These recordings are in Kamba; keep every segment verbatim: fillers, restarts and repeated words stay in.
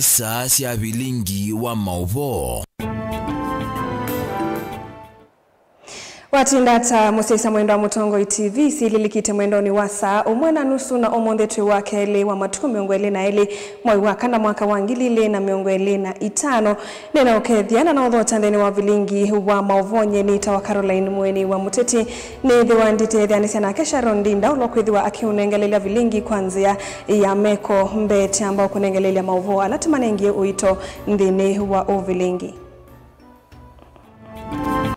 Saa sya vilingi wa maũvoo. Watinda ata mũsyaĩĩsya mwendwa wa Mũtongoi T V? Syĩlilikĩte mwendonĩ wa saa ũmwe na nusu, na ũmũnthĩ twĩ wa kelĩ wa matukũ mĩongo ĩlĩ na elĩ, mwai wa kana, mwaka wa ngili ilĩ na mĩongo ĩlĩ na itano. Nĩnaũkethya na naũthokya nthĩnĩ wa vilingi wa maũvoo. Nyie nĩtawa Caroline Mũeni wa Mũteti. Nĩthĩwa nditetheanĩsya nake Sharon Ndinda, ũla ũkwĩthĩwa akĩũnengelelya vilingi kwa nzĩa ya meko. Mbee kyamba ũkũnengelelya maũvoo ala tũmanengie ũito nthĩnĩ wa ũvilingi.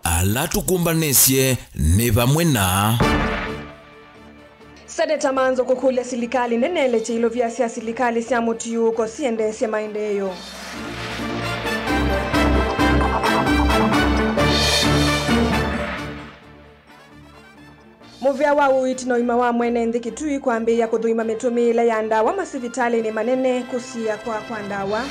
Ala tũkũmbanĩsye nĩ vamwe na. Seneta Manzo kũkũlya silikalĩ nene ĩlekye ilovia sya silikalĩ sya mũtiũũko siendeesye maendeeo. Mũvĩa wa ũiiti na ũima wa mwene nthĩ Kitui kwambĩĩa kũthũima mĩtũmĩĩle ya ndawa masivitalĩnĩ manene, kũsiĩa kwa kwa ndawa.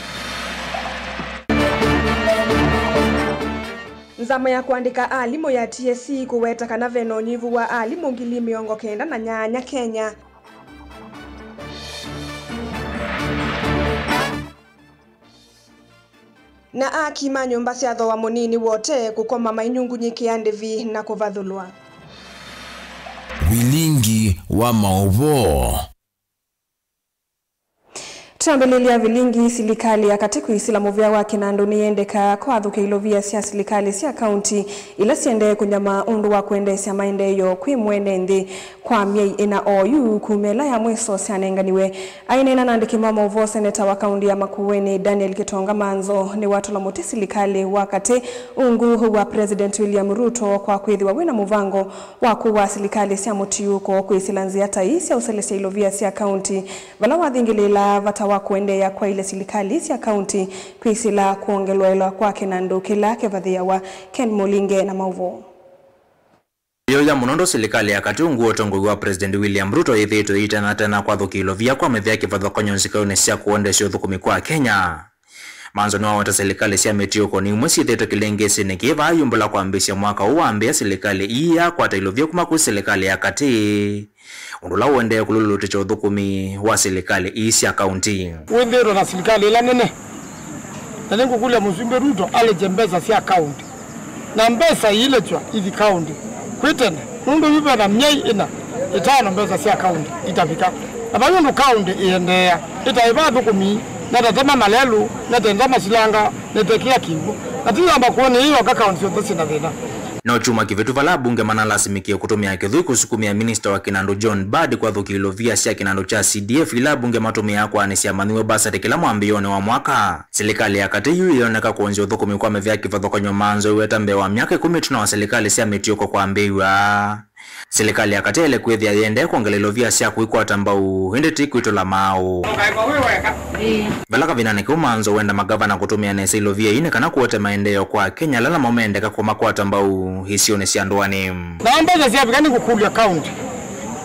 Nzama ya kũandĩka alimũ ya T S C kũweta kana ve na ũnyivu wa alimũ ngili mĩongo kenda na nyanya Kenya. Na aaki ma nyũmba sya thooa mũnini wa ũtee kũkoma mainyungunyĩkĩa ndĩvi na kũvathũlwa. Vilingi wa maũvoo. Twambĩlĩlya vilingi. Silikalĩ ya katĩ kwĩsĩla mũvĩa wa kĩnandũ nĩyendeka kwathũkĩa ilovia sya silikalĩ sya kaunti ila siendee kũnyamaa ũndũ wa kũendeesya maendeeo kwĩ mwene nthĩ. Kwa myei ĩna oyu kuma ĩla ya mwĩso syanenganiwe. Aineena na andĩki ma maũvoo, seneta wa kaunti ya Makueni Daniel Gitonga Manzo nĩwatũla mũtĩ silikalĩ wa katĩ ungu wa President William Ruto kwa kwĩthĩwa wĩna mũvango wa kũaa silikalĩ sya mũtiũũko kwĩsĩla nzĩa ta ii sya ũselesya ilovia sya kaunti, vala wathingĩlĩĩla vata wa kũendeea kwaĩlya silikalĩ sya kaunti kwĩsĩla kwongelwaĩlwa kwa kĩnandũ kĩla kĩvathĩawa. Ken Mũlinge na maũvoo. Yĩũya mũno ũndũ silikalĩ ya katĩ ungu wa ũtongoi wa President William Ruto yĩthĩĩtwe ĩitanatena kwathũkĩa ilovia kwa mĩvĩa kĩvathũkany'o nzikaũnĩ sya kũendeesya ũthũkũmi kwa Kenya. Manzo nĩwaweta silikalĩ sya mĩtiũko nĩ imwe syĩthĩĩtwe kĩlĩngĩsĩnĩ kĩĩ vaa yumbũla kwambĩĩsya mwaka ũũ wambĩĩa silikalĩ ii yakwata ilovia kuma kwĩ silikalĩ ya katĩ, ũndũ ũla ũendee kũlulutĩkya ũthũkũmi wa silikalĩ ii sya kaunti. Wĩthĩĩtwe na silikalĩ ĩla nene, na nĩngũkũlya Mũsumbĩ Ruto alekye mbesa sya kaunti, na mbesa iilekyw'a ithi kaunti kwĩ tene, nũndũ yu ve na myei ĩna, ĩtano mbesa sya kaunti itavika. Na vai ũndũ kaunti ĩendeea ĩtaĩva athũkũmi, na ĩtatema malelũ, na ĩtenda masilanga, na ĩtekĩa kĩw'ũ, na ti yamba kw'o nĩ ĩyoka kaunti syonthe syĩ na thĩna. No kyumwa kĩvĩtu vala abunge manalasimĩkie kũtũmĩa kĩthũi kũsukumĩa minista wa kĩnandũ John Mbadi kwathũkĩa ilovia sya kĩnandũ kya C D F ila abunge matũmĩaa kwaanĩsya amanyĩw'e mbasatĩ kĩla mwambĩĩonĩ wa mwaka. Silikalĩ ya katĩ yu ĩyoneka kũonzya ũthũkũmi kwa mĩvĩa kĩvathũkany'o Manzo ĩweta mbee wa myaka ĩkũmi ĩtina wa silikalĩ sya mĩtiũko kwambĩĩw'a. Silikalĩ ya katĩ yaĩle kwĩthĩa yĩendee kwongela ilovia sya kwĩkwata mbau, ĩndĩ ti kwĩtũla maaũ. Vala kavindanĩ kau Manzo wenda magavana kũtũmĩa nesa ilovia ii nĩ kana kũete maendeeo kwa Akenya ala namo mendeka kũmakwata mbau isionĩ sya ndũanĩ. Na mbesa syavika nĩngũkũlya kaunti.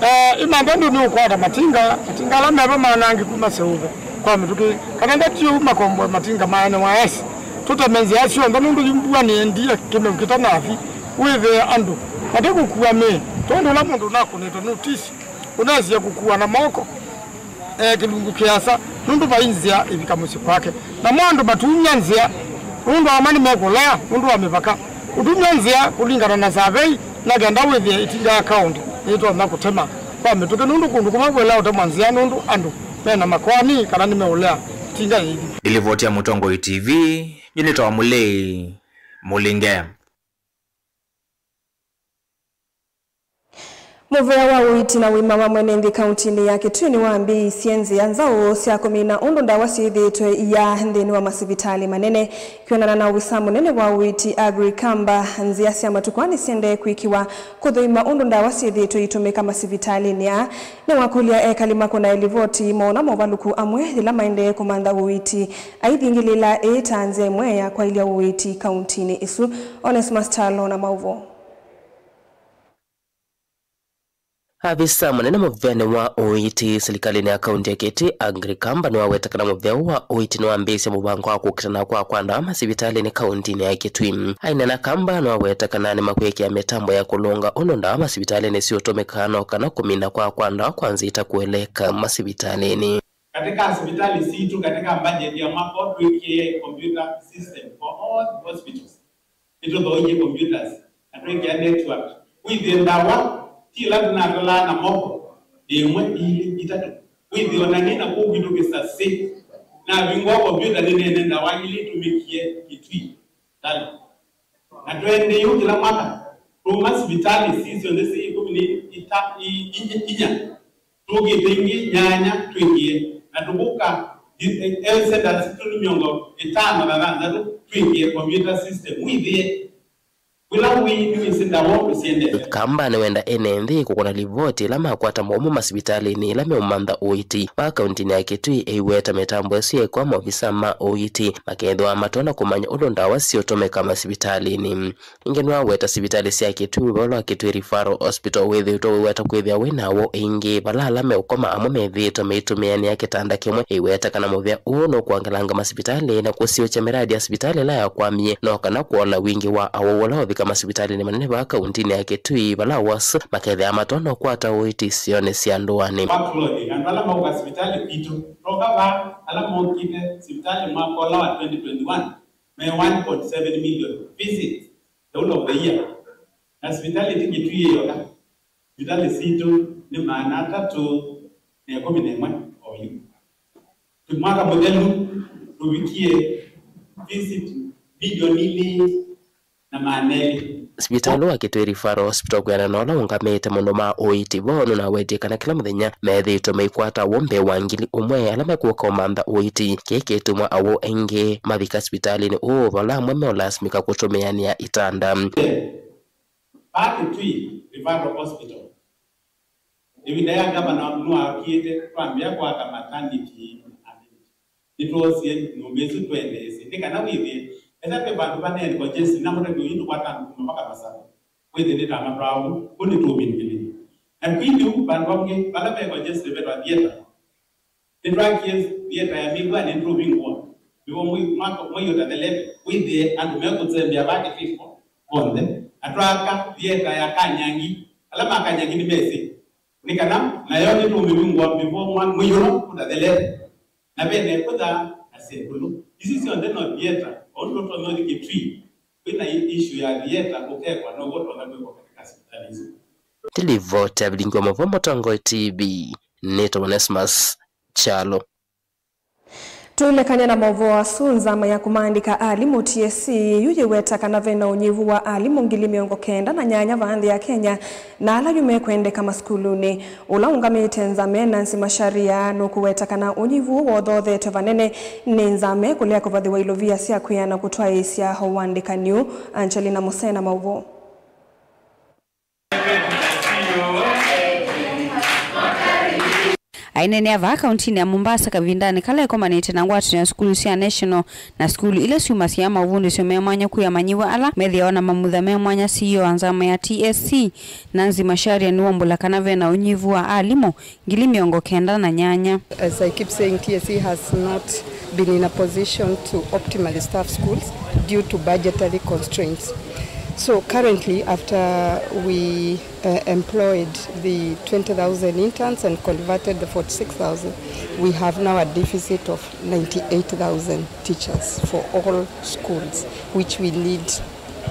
Eh, imantha ndũ nĩũkwata matinga, matinga ala meva manangĩku maseũve kwa mĩtũkĩ, kana ndatiũ makomboe matinga ma N Y S. Tũteme nzĩa syonthe nũndũ yu mbua nĩendie kĩmeu kĩtanathi, wĩthĩe andũ mate kũkua mĩĩ, tondũ ũla mũndũ ũnakũnĩtwe nũtisi ũnesie kũkua na moko, eh, kĩlungu kĩasa, nũndũ vai nzĩa ĩvika mũsyĩ kwake. Namo andũ matumya nzĩa, nũndũ ama nĩmekũlea nũndũ wa mĩvaka. Ũtumya nzĩa kũlingana na savei, na kenda wĩthĩe ĩtinga ya kaũntĩ nĩtonya kũtema kwa mĩtũkĩ, nũndũ kũndũ kũmwe kũelea ũtemwa nzĩa nũndũ andũ mena makoani kana nĩmeũlea ĩtinga yĩithi. Ndilivoti ya Mũtongoi T V, nyie nĩtawa Mũlei Mũlinge. Mũvĩa wa ũiiti na ũima wa mwene nthĩ kauntinĩ ya Kitui nĩwambĩĩisye nzĩa nzaũ sya kũmina ũndũ ndawa syĩthĩĩtwe iyaa nthĩnĩ wa masivitalĩ manene. Kwĩanana na ovisa mũnene wa ũiiti Aggrey Kamba, nzĩa sya matukũ aa nĩsyendee kwĩkĩwa kũthũima ũndũ ndawa syĩthĩĩtwe iitũmĩka masivitalĩnĩ aa. Nĩwakũlya ekali makũnae livoti moona movalũku amwe yĩla maendee kũmantha ũiiti, aithingĩlĩĩla ĩĩ ta nzĩa ĩmwe ya kwaĩlya ũiiti kauntinĩ ĩsu. Onesmus Kyalo na maũvoo. Avisa mũnene mũvĩanĩ wa ũiiti silikalĩnĩ ya kaunti ya Kitui, Aggrey Kamba, nĩwaweta kana mũvĩa ũũ wa ũiiti nĩwambĩĩsye mũvango wa kũkitana kwa kwa ndawa masivitalĩnĩ kauntinĩ ya Kitui. Aineena, Kamba nĩwaweta kana nĩmakwĩkĩa mĩtambo ya kũlũnga ũndũ ndawa masivitalĩnĩ siũtũmĩkaa, no kana kũmina kwa kwa ndawa kwa nzĩa itakũeleeka masivitalĩnĩ. Katika sivitalĩ sitũ, katika budget ya mwaka ũũ, twĩkĩe computer system for all the hospitals. Nĩtũthoie computers na twĩkĩa network. Wĩthĩe ndawa ti ĩla tũnatolaa na moko, nĩ ĩmwe, ilĩ, itatũ. Wĩthĩe ona nĩ na kũu kwitũ kĩsasĩ, navingũa kompyuta nĩneene ndawa ilĩ itũmĩkie Kitui. Tala. Na tũendee ũu kĩla mwaka, tũuma sivitalĩ sisyonthe syĩ ĩkũmi na ita-, i-, i-, inya. Tũkĩte ingĩ nyanya twĩkĩe, na tũkũka health centers tũnĩ mĩongo ĩtano na thanthatũ twĩkĩe computer system. Wĩthĩe wĩla wĩ nĩwĩsĩ ndawa ũndũ syendete. Kamba nĩwenda ene nthĩ kũkũna livoti ĩla makwata mũomo masivitalĩnĩ ĩla meũmantha ũiiti. Va kauntinĩ ya Kitui, ĩiweta mĩtambo ĩsu yeekwa maovisa ma ũiiti makethĩwa matonya kũmanya ũndũ ndawa siũtũmĩka masivitalĩnĩ. Ĩngĩ nĩwaweta sivitalĩ sya Kitui, vala wa Kitui Referral Hospital wĩthĩĩtwe wĩweta kwĩthĩa wĩ na awau aingĩ, vala ala meũkoma amwe methĩĩtwe meitũmĩanĩa kĩtanda kĩmwe. Ĩweta kana mũvĩa ũũ nũkwongelanga masivitalĩ na kũsiũkya mĩradi ya sivitalĩ ĩla yakwamie, no kana kũola wingĩ wa awau ala ũvika masivitalĩnĩ manene vaa kauntinĩ ya Kitui, vala asu makethĩaa matonya ũkwata ũiiti isionĩ sya ndũanĩ. Workload, andũ ala maũka sivitalĩ kwitũ, toka vaa, ala mokĩte sivitalĩ mwaka ũla wa twenty twenty-one, me one point seven million visits the whole of the year. Na sivitalĩ ti Kitui yoka. Sivitalĩ sitũ nĩ maana atatũ na ĩkũmi na ĩmwe oyu. Tũ mwaka mũthelu tũvikie visit milioni ilĩ na maana elĩ. Sivitalĩ wa Kitui Referral Hospital kwĩanana na ũla ũngamĩte maũndũ ma ũiiti vo nũnawetie kana kĩla mũthenya methĩĩtwe maikwata awau mbee wa ngili ũmwe ala mekũka ũmantha ũiiti. Kĩĩ kĩtuma awau aingĩ mavika sivitalĩnĩ ũũ, vala amwe meũlasimĩka kũtũmĩanĩa itanda. Vaa Kitui Referral Hospital, ĩvinda ya ngavana nĩwakiĩte twambĩa kwaka maternity and nĩtwoosie nyũmba ĩsu twendeesye. Nĩ kana wĩthĩe, esa twĩ vandũ vanene congestion, na mũtavyo ũyũ nĩkwata andũ kuma mpaka Masakũ. Wĩthĩe nĩtamatwaa ũu, kũ nĩtũũminĩkĩlĩe. Na kwĩ lĩu vandũ vangĩ vala ve congestion vetwa theater. Nĩtwakie theater ya mĩw'anĩ nĩtũvingũa. Nĩw'o mwei, mwaka, mwei ũtathelete, wĩthĩe andũ mekũtembea vaa Kitui kw'onthe, na twaaka theater ya Kanyangi. Ala ma Kanyangi nĩmesĩ. Nĩ kana nayo nĩtũmĩvingũa before mwa-, mwei ũla ũtathelete. Na vene kũtha na sekũlũ. Isu syonthe no theater. Ũndũ ũtonya ũthi Kitui, kwĩna i-, issue ya theater ũkekwa now'o ũtonya kwĩkwa katika sivitalĩ isu. Nĩ livoti ya Vilingi wa Maũvoo Mũtongoi T V, nĩtawa Onesmus Kyalo. Tũilekany'a na maũvoo asu, nzama ya kũmaandĩka alimũ T S C yu yĩweta kana ve na ũnyivu wa alimũ ngili mĩongo kenda na nyanya vaa nthĩ ya Kenya, na ala yu mekwendeka masukulunĩ. Ũla ũngamĩte nzama ĩĩ, Nancy Macharia, nũkũweta kana ũnyivu ũũ wothoothetwe vanene nĩ nzama ĩĩ kũlea kũvathĩwa ilovia sya kwĩana kũtwaĩĩsya ũandĩkani ũũ. Angelina Musena, maũvoo. Aineenea vaa kauntinĩ ya Mombasa kavindanĩ kala ĩkomanĩte na ngwatanĩo ya sukulu sya National na sukulu ila syumasya maũvundĩsyo me mwanya kwĩ amanyĩw'a ala methĩawa na mamutha me mwanya, C E O wa nzama ya T S C, Nancy Macharia, nĩwaumbũla kana ve na ũnyivu wa alimũ ngili mĩongo kenda na nyanya. As I keep saying, T S C has not been in a position to optimally staff schools due to budgetary constraints. So currently, after we, uh, employed the twenty thousand interns and converted the forty-six thousand, we have now a deficit of ninety-eight thousand teachers for all schools, which we need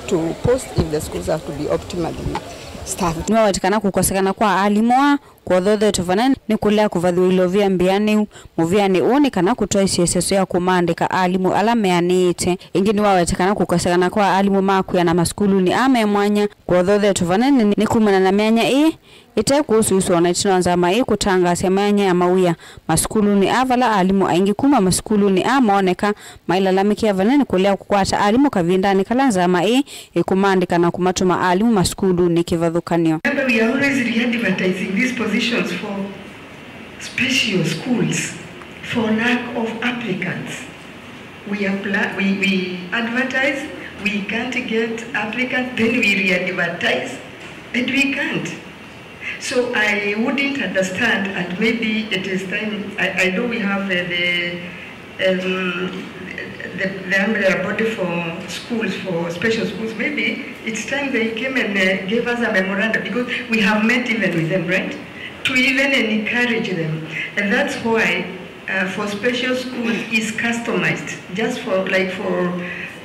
to post if the schools have to be optimally staffed. Nĩwaweta kana kũkosekana kwa alimũ aa kwothothetwe vanene nĩ kũlea kũvathĩwa ilovia mbĩanĩu, mũvĩanĩ ũũ nĩ kana kũtwaĩsya ĩseso ya kũmaandĩka alimũ ala meanĩĩte. Ĩngĩ nĩwaweta kana kũkosekana kwa alimũ ma kwĩana masukulunĩ aa me mwanya kwothothetwe vanene nĩ kumana na myanya ĩĩ ĩte kũusũĩsw'a o na ĩtina wa nzama ĩĩ kũtangaasya myanya ya mawĩa masukulunĩ aa, vala alimũ aingĩ kuma masukulunĩ aa mooneka mailalamĩkĩa vanene kũlea kũkwata alimũ kavindanĩ kala nzama ĩĩ ĩkũmaandĩka na kũmatũma alimũ masukulunĩ kĩvathũkany'o. Remember, we are always re-advertising these positions for special schools for lack of applicants. We apply, we, we advertise, we can't get applicants, then we re-advertise, and we can't. So I wouldn't understand, and maybe it is time, I, I know we have, uh, the, um, the, the umbrella body for schools, for special schools. Maybe it's time they came and, uh, gave us a memorandum, because we have met even with them, right? To even encourage them. And that's why Uh, for special schools is customized just for, like, for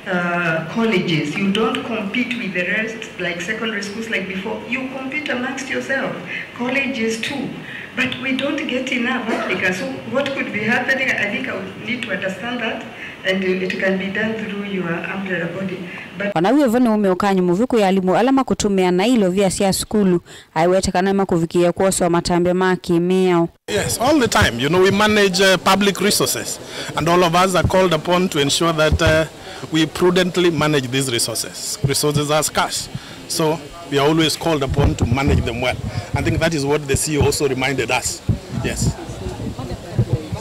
uh, colleges. You don't compete with the rest, like secondary schools, like before. You compete amongst yourself, colleges too. But we don't get enough applicants. So what could be happening? I think I would need to understand that, and it can be done through your umbrella body. But Ona wĩ vo nĩ ũmwe ũkany'o mũvyũ kwĩ alimũ ala makũtũmĩa naĩ ilovia sya sukulu, aiweta kana nĩmakũvikĩĩa kwoswa matambya ma kĩ-mĩao. Yes, all the time. You know, we manage uh, public resources, and all of us are called upon to ensure that uh, we prudently manage these resources. Resources are scarce, so we are always called upon to manage them well. I think that is what the C E O also reminded us. Yes.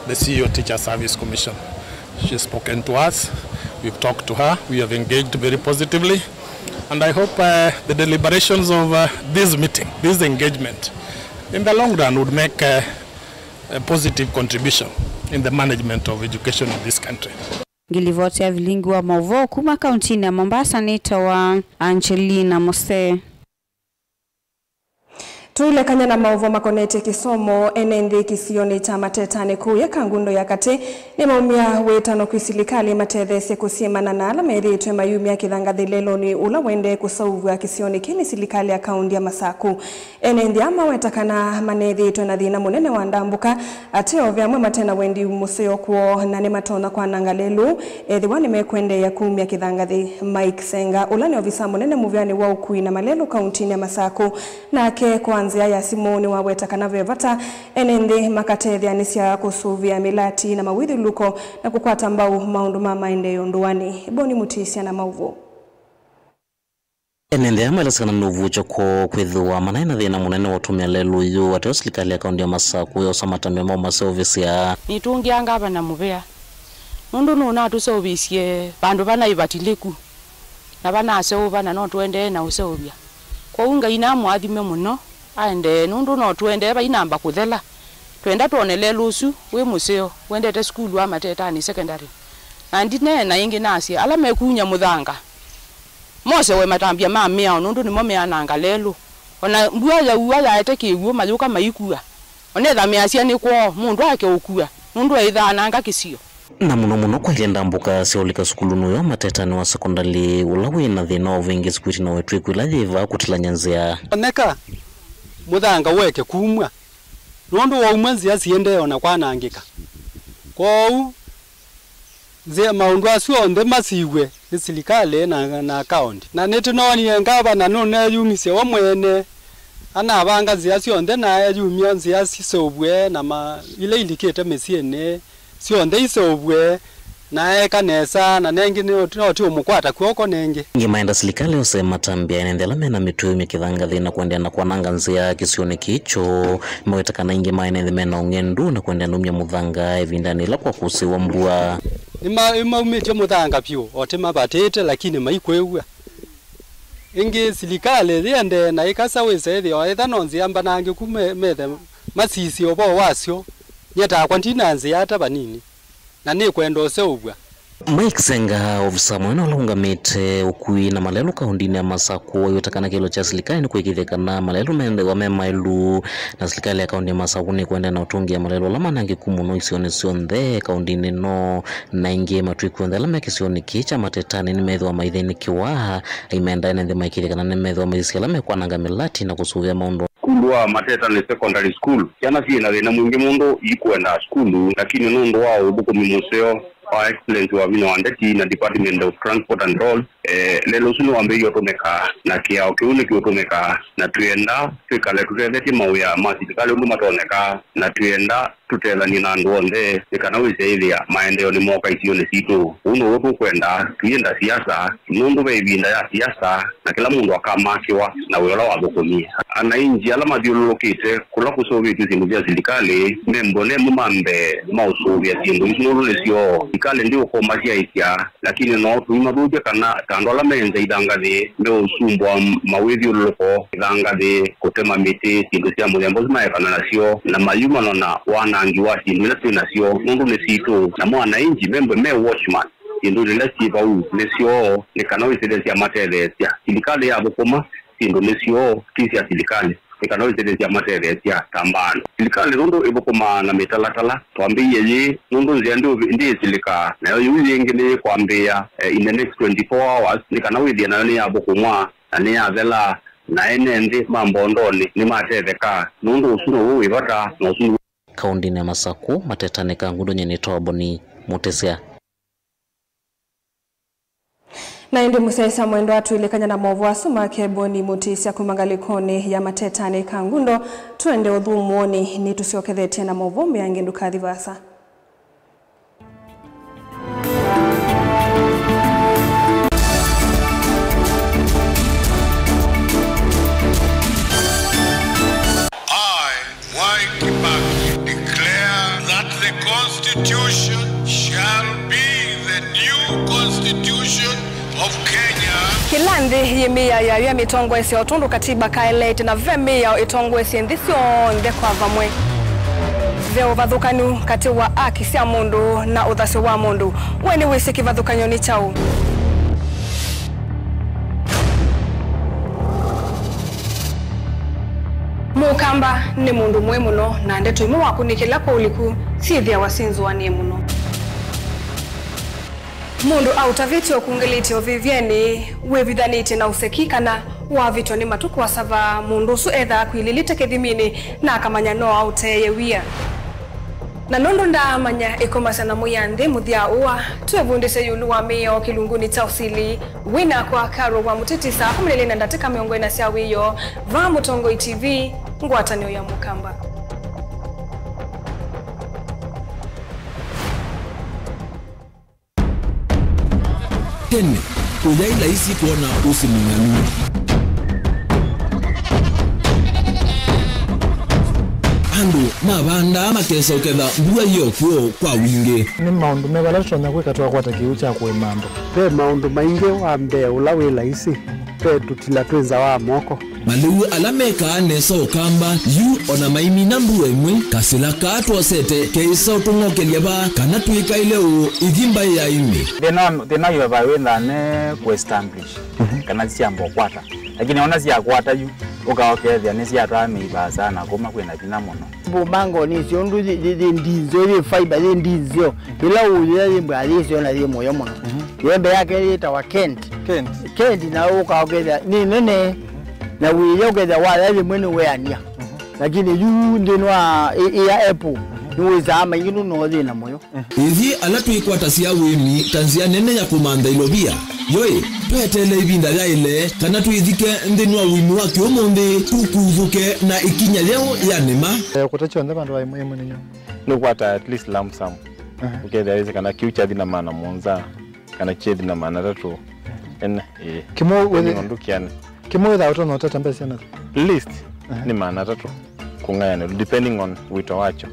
The C E O Teacher Service Commission. She's spoken to us. We've talked to her. We have engaged very positively. And I hope uh, the deliberations of uh, this meeting, this engagement, in the long run would make uh, a positive contribution in the management of education in this countly. Ngilivoti ya vilingi wa mauvoo kuma kauntinĩ ya Mombasa nĩtawa Angelina Mose. Tũilekany'a na maũvoo makonetye kĩsomo, ene nthĩ kĩsionĩ kya Matetanĩ kũu Kangundo ya katĩ nĩmaumya wĩtano kwĩ silikalĩ matetheesye kũsyĩmana na ala methĩĩtwe mayumya kĩthangathĩ lelũnĩ ũla ũendee kũseũvw'a kĩsionĩ kĩĩ nĩ silikalĩ ya kaũndi ya Masaku. Ene nthĩ aa maweta kana manethĩĩtwe na thĩna mũnene wa ndambũka, ateo ve amwe mate na wendi mũseo kwoo na nĩmatonya kwananga lelũ ethĩwa nĩmekwendeea kumya kĩthangathĩ. Mike Senga, ũla nĩ ovisa mũnene mũvĩanĩ wa ũkui na malelũ kauntinĩ ya Masaku, nake kwa nzĩa ya simũ nĩwaweta kana ve vata ene nthĩ makatetheanĩsya kũsũvĩa mĩlati na mawĩthyũlũlũko na kũkwata mbau maũndũ ma maendeeo ndũanĩ. Boni Mũtĩsya na maũvoo. Ene nthĩ aya maelesya kana nĩ ũvuũkyo kwoo kwĩthĩwa manaĩ na thĩna mũnene wa ũtũmĩa lelũ ũyũ, ateo silikalĩ ya kaũndi ya Masaku yosa matambya ma ũmaseũvĩsya. Nĩtũngĩa ngavana mũvea nũndũ nũnatũseũvĩsye vandũ vanaĩ vatilĩku na vanaseũva, na no tũendee na ũseũvya. Kwoou Ngai namũathime mũno, aendee, nũndũ no tũendee vainamba kũthela. Twenda twone lelũ ũsu wĩ mũseo wendete sukulu wa Matetanĩ Secondary. Na ndineena ĩngĩ nasye, ala mekuny'a mũthanga mosewe matambya ma mĩao, nũndũ nĩmo meananga lelũ. O na mbua yaua yaete kĩw'ũ, mayũka maikua. O na etha measya nĩ kwoo, mũndũ ake ũkua, nũndũ eĩthaananga kĩsio. Na mũno mũno kwaĩle ndambũka sya ũlika sukulunĩ ũyũ wa Matetanĩ wa sekondalĩ, ũla wĩ na thĩna wa ũvĩngĩsi kwĩtina wa ĩtw'ĩko ĩla yĩ vaa kũtilany'a nzĩa. Oneka mũthanga ũeke kumw'a, nũndũ waumw'a nzĩa siendee o na kwanangĩka. Kwoou nzĩa, maũndũ asu onthe masiw'e nĩ silikalĩ na, na kaũndi. Na nĩtũnoonie ngavana nũneeyumisye we mwene, anavanga nzĩa syonthe na eeyumya nzĩa siseũvw'e na ma, ila ilikĩte mĩsyĩnĩ syonthe iseũvw'e, na eeka nesa, na nengĩ no, no ti ũmũkwata kw'oko nengĩ. Ĩngĩ maenda silikalĩ yose matambya ene nthĩ ala mena mĩtwe yumye kĩthangathĩ na kũendeea na kwananga nzĩa kĩsionĩ kĩĩ kyoo. Maweta kana aingĩ ma ene nthĩ mena ũng'endu na kũendeea na umya mũthanga ĩvindanĩ ĩla kwakũsĩĩwa mbua. Nĩma-, nĩmaumĩtye mũthanga vyũ, o ti mavatĩte, lakini maikwĩw'a. Ĩngĩ silikalĩ yĩendee na ĩkasa wĩsa ĩthĩwa etha no nzĩa mbanangĩku me-, methe masisye ũvoo wasyo. Nyie takwa ndina nzĩa ata vanini, na nĩkwenda ũseũvw'a. Mike Senga, ovisa mũnene ũla ũngamĩte ũkui na malelũ kaũndinĩ ya Masaku, aiweta kana kĩlo kya silikalĩ nĩ kũĩkĩĩthya kana malelũ methĩwa me maĩlu, na silikalĩ ya kaũndi ya Masaku nĩkwenda na ũtũngĩa malelũ ala manangĩku mũno isionĩ syonthe kaũndinĩ ĩno, na ĩngĩ matwĩku onthe ala me kĩsionĩ kĩĩ kya Matetanĩ nĩmethĩwa maithĩnĩkĩwa. Aimenda ene nthĩ maĩkĩĩthya kana nĩmethĩwa maisisya ala mekwananga mĩlati na kũsũvĩa maũndũ. Sukulu wa Mateta nĩ secondary school. Syana syĩ na thĩna mwingĩ mũndũ ikwenda sukulu, lakini nũndũ wa ũthũkũmi mũseo wa Excellency Wavinya wa Ndeti na Department of Transport and Roads, eh, lelũ ũsu nĩwambĩĩie ũtũmĩka, na kĩao kĩu nĩkĩũtũmĩka, na twĩenda twĩkale tũtethetye mawĩa ma silikalĩ ũndũ matonyeka, na twĩenda tũtethany'e na andũ onthe nĩ kana wĩse ĩthĩa maendeeo nĩmooka isionĩ sitũ. Ũu now'o tũkwenda, tũienda siasa, nũndũ ve ĩvinda ya siasa, na kĩla mũndũ akamakĩwa na wĩa ũla wathũkũmie. Anainji ala mathyũlũlũkĩte kũla kũseũvĩtw'e syĩndũ sya silikalĩ, me mbone mo ma mbee ma ũsũvĩa syĩndũ isu nũndũ nĩ syoo. Silikalĩ ndĩũkomasyaĩsya, lakini no tũimathũkya kana ta andũ ala me nza ithangathĩ meũsumbũa mawĩthyũlũlũko ithangathĩ, kũtema mĩtĩ, syĩndũ sya mũthemba ũsu maekana nasyo, na mayumana na wanangi wa syĩndũ ila twĩ nasyo nũndũ nĩ sitũ. Namo anainji me mbone me watchman. Syĩndũ ila syĩ vau nĩ syoo, nĩ kana wĩsĩle syamatetheesya. Silikalĩ yathũkũma, syĩndũ nĩ syoo, ti sya silikalĩ. nĩ kana wĩsĩlĩsya matetheesya ta mbaa andũ. Silikalĩ nũndũ ĩthũkũmaa na mĩtalatala, twambĩĩie yĩĩ nũndũ nzĩa ndĩ-, ndĩĩsilĩka, nayo yĩu yĩngĩ nĩyĩkwambĩĩa, eh, in the next twenty-four hours, nĩ kana wĩthĩe nayo nĩyathũkũmwa na nĩyathela, na ene nthĩ ma Mbondonĩ nĩmatetheka, nũndũ ũsu now'o wĩ vata, na ũsu nĩ Kaũndĩnĩ ya Masakũ, Mateta nĩ Kangundo, nyie nĩtawa Boni Mũtĩsya. Na ĩndĩ mũsyaĩĩsya mwendwa, twĩlĩkany'a na maũvoo asu make Boni Mũtĩsya kuma ngalĩkonĩ ya Mateta nĩ Kangundo, twende ũthũmũonĩ, nĩtũsyokethetye na maũvoo mbeange, ndũkathi vaasa. I, Mwai Kibaki, declare that the Constitution shall be the new Constitution of Kenya. Kĩla nthĩ yĩ mĩao yayo ya mĩtongoesya o tondũ katiba kaeleete, na ve mĩao ĩtongoesye nthĩ syonthe kwa vamwe. Ve ũvathũkanu katĩ wa aki sya mũndũ na ũthasyo wa mũndũ. We nĩwĩsĩ kĩvathũkany'o nĩ kyaũ? Mũkamba nĩ mũndũ mũĩ mũno, na ndeto imwe wakũnĩkĩla kwa ũliku syĩthĩawa syĩ nzũanĩe mũno. Mũndũ aũtavĩtye ũkungĩlĩtye ũvĩvyenĩ, wĩvithanĩtye na ũseki, kana wavĩtwa nĩ matukũ asava, mũndũ ũsu ethaa akwilĩlĩte kĩthiminĩ na akamanya no aũteeye wia. Na nũndũ ndaamanya ĩkomasya na mũya nthĩ mũthya ũa, twĩvundĩsye ĩũlũ wa mĩao kĩlungunĩ kya ũsili. Wĩ nakwa Carol wa Mũtĩtĩ saa kũmi na ilĩ na ndatĩka mĩongo ĩna sya wĩoo, vaa Mũtongoi T V, ngwatanĩo ya Mũkamba. Tene, ũyaĩ laisi kwona ũsĩ mũng'anu. Andũ mavandaa makesa ũketha mbua yĩ o kw'o kwa wingĩ. Nĩ maũndũ meva ala tũtonya kwĩka twakwata kĩw'ũ kya kũĩma andũ? Ve maũndũ maingĩ. Wa mbee ũla wĩ laisi, ve tũtila twĩ nza wa moko. Malĩu ala mekaa nesa Ũkamba yu o na maimina mbua ĩmwe, kasĩla kaa twosete keĩsa ũtũng'okelya vaa kana twĩkaĩle ũũ ithi mbaĩ ya ĩmĩ. Thĩna, thĩna wĩ vaa wĩthaa ne kũ establish kana syamba ũkwata. Lakini ona syakwata yu, ũka ũkethĩa nĩsyatwaa mĩi vaa sana kuma kwĩna vinya mũno. Mbumba ngoni icio ũndũ yĩ, yĩ, yĩ ndinzeo, yĩ fiber, yĩ ndinzeo. Ĩla ũyĩa yĩ mbwa yĩ syo na yĩ mũyo mũno. Yembe yake yĩtawa Kent. Kent. Kent, na ũka ũkethĩa nĩ nene, na wĩya ũkethĩa waya yĩmwe nĩ weania. Lakini yu nthĩnĩ wa ĩ-, ĩya apple, nĩwĩsaa maingĩ nũno thĩna mũyo. Ĩthi ala twĩkwatasya ũĩmi ta nzĩa nene ya kũmantha ilovia. Yoĩ, tweteele ĩvinda yaĩle kana twĩthike nthĩnĩ wa ũĩmi wa kĩũmũnthĩ, tũkuthũke na ĩkinya yeũ ya nĩma. Eh, kũta kyonthe vandũ va ĩmwe ĩmwe nĩ nyũ. Nĩũkwata at least lump sum. Ũkethĩa wĩsĩ kana kĩu kyathi na maana mũonza, kana kyethi na maana atatũ. Ene, ĩĩ. Kĩmwe wĩthĩ- Nĩ ũndũ kĩanĩ. Kĩmwe wĩthaa ũtonya ũtata mbesa syana? Least nĩ maana atatũ kũng'ayanĩlwa, depending on wĩto wakyo.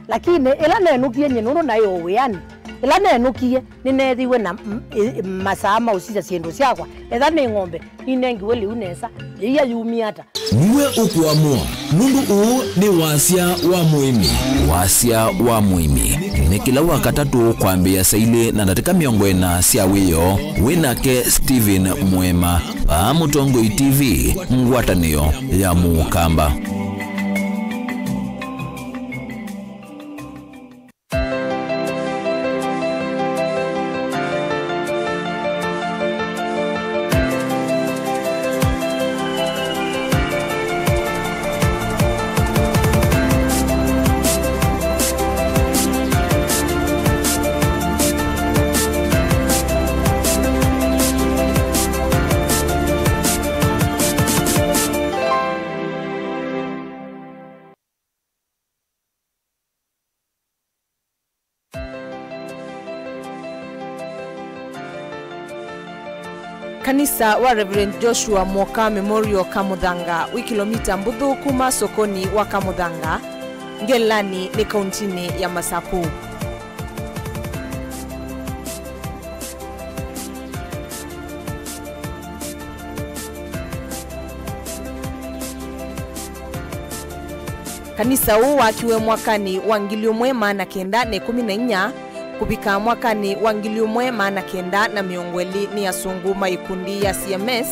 Lakini ĩla nenũkie nyie nũndũ naĩ o wĩanĩ, ĩla nenũkie nĩneethiwe na m-, ĩ-, masaa ma ũsisya syĩndũ syakwa. Etha nĩ ng'ombe, ninengiwe lĩu nesa, yĩia yumie ata? Nue ũkũamũa, nũndũ ũũ nĩ wasya wa mũĩmi. Wasya wa mũĩmi nĩ kĩla Wakatatũ kwambĩĩa saa ilĩ na ndatĩka mĩongo ĩna sya wĩoo, wĩ nake Stephen Mũema, vaa Mũtongoi T V, ngwatanĩo ya Mũkamba. Kanisa wa Reverend Joshua Mwoka Memorial Kamũthanga wĩ kĩlomita mbũthũ kuma sokoni wa Kamũthanga, Ngelani nĩ kauntinĩ ya Masakũ. Kanisa ũũ wakiwe mwakanĩ wa ngili ũmwe maana kenda na ĩkũmi na inya kũvika mwakanĩ wa ngili ũmwe maana kenda na mĩongo ĩlĩ nĩ asũngũ ma ikundi ya C M S,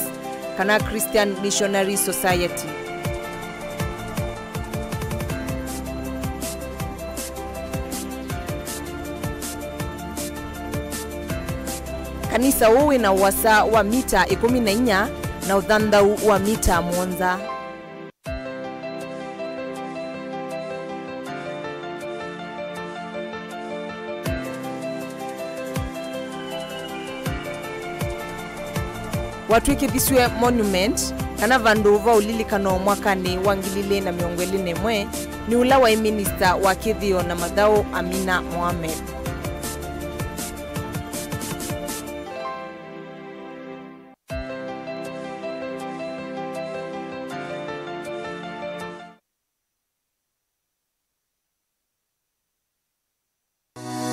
kana Christian Missionary Society. Kanisa ũũ wĩ na ũasa wa mita ĩkũmi na inya na ũthanthau wa mita mũonza. Watw'ĩkĩthisw'e monument, kana vandũ va ũlilikano mwakanĩ wa ngili ilĩ na mĩongo ĩlĩ na ĩmwe, nĩ ũla waĩ minista wa kĩthĩo na mathaũ, Amina Mohamed.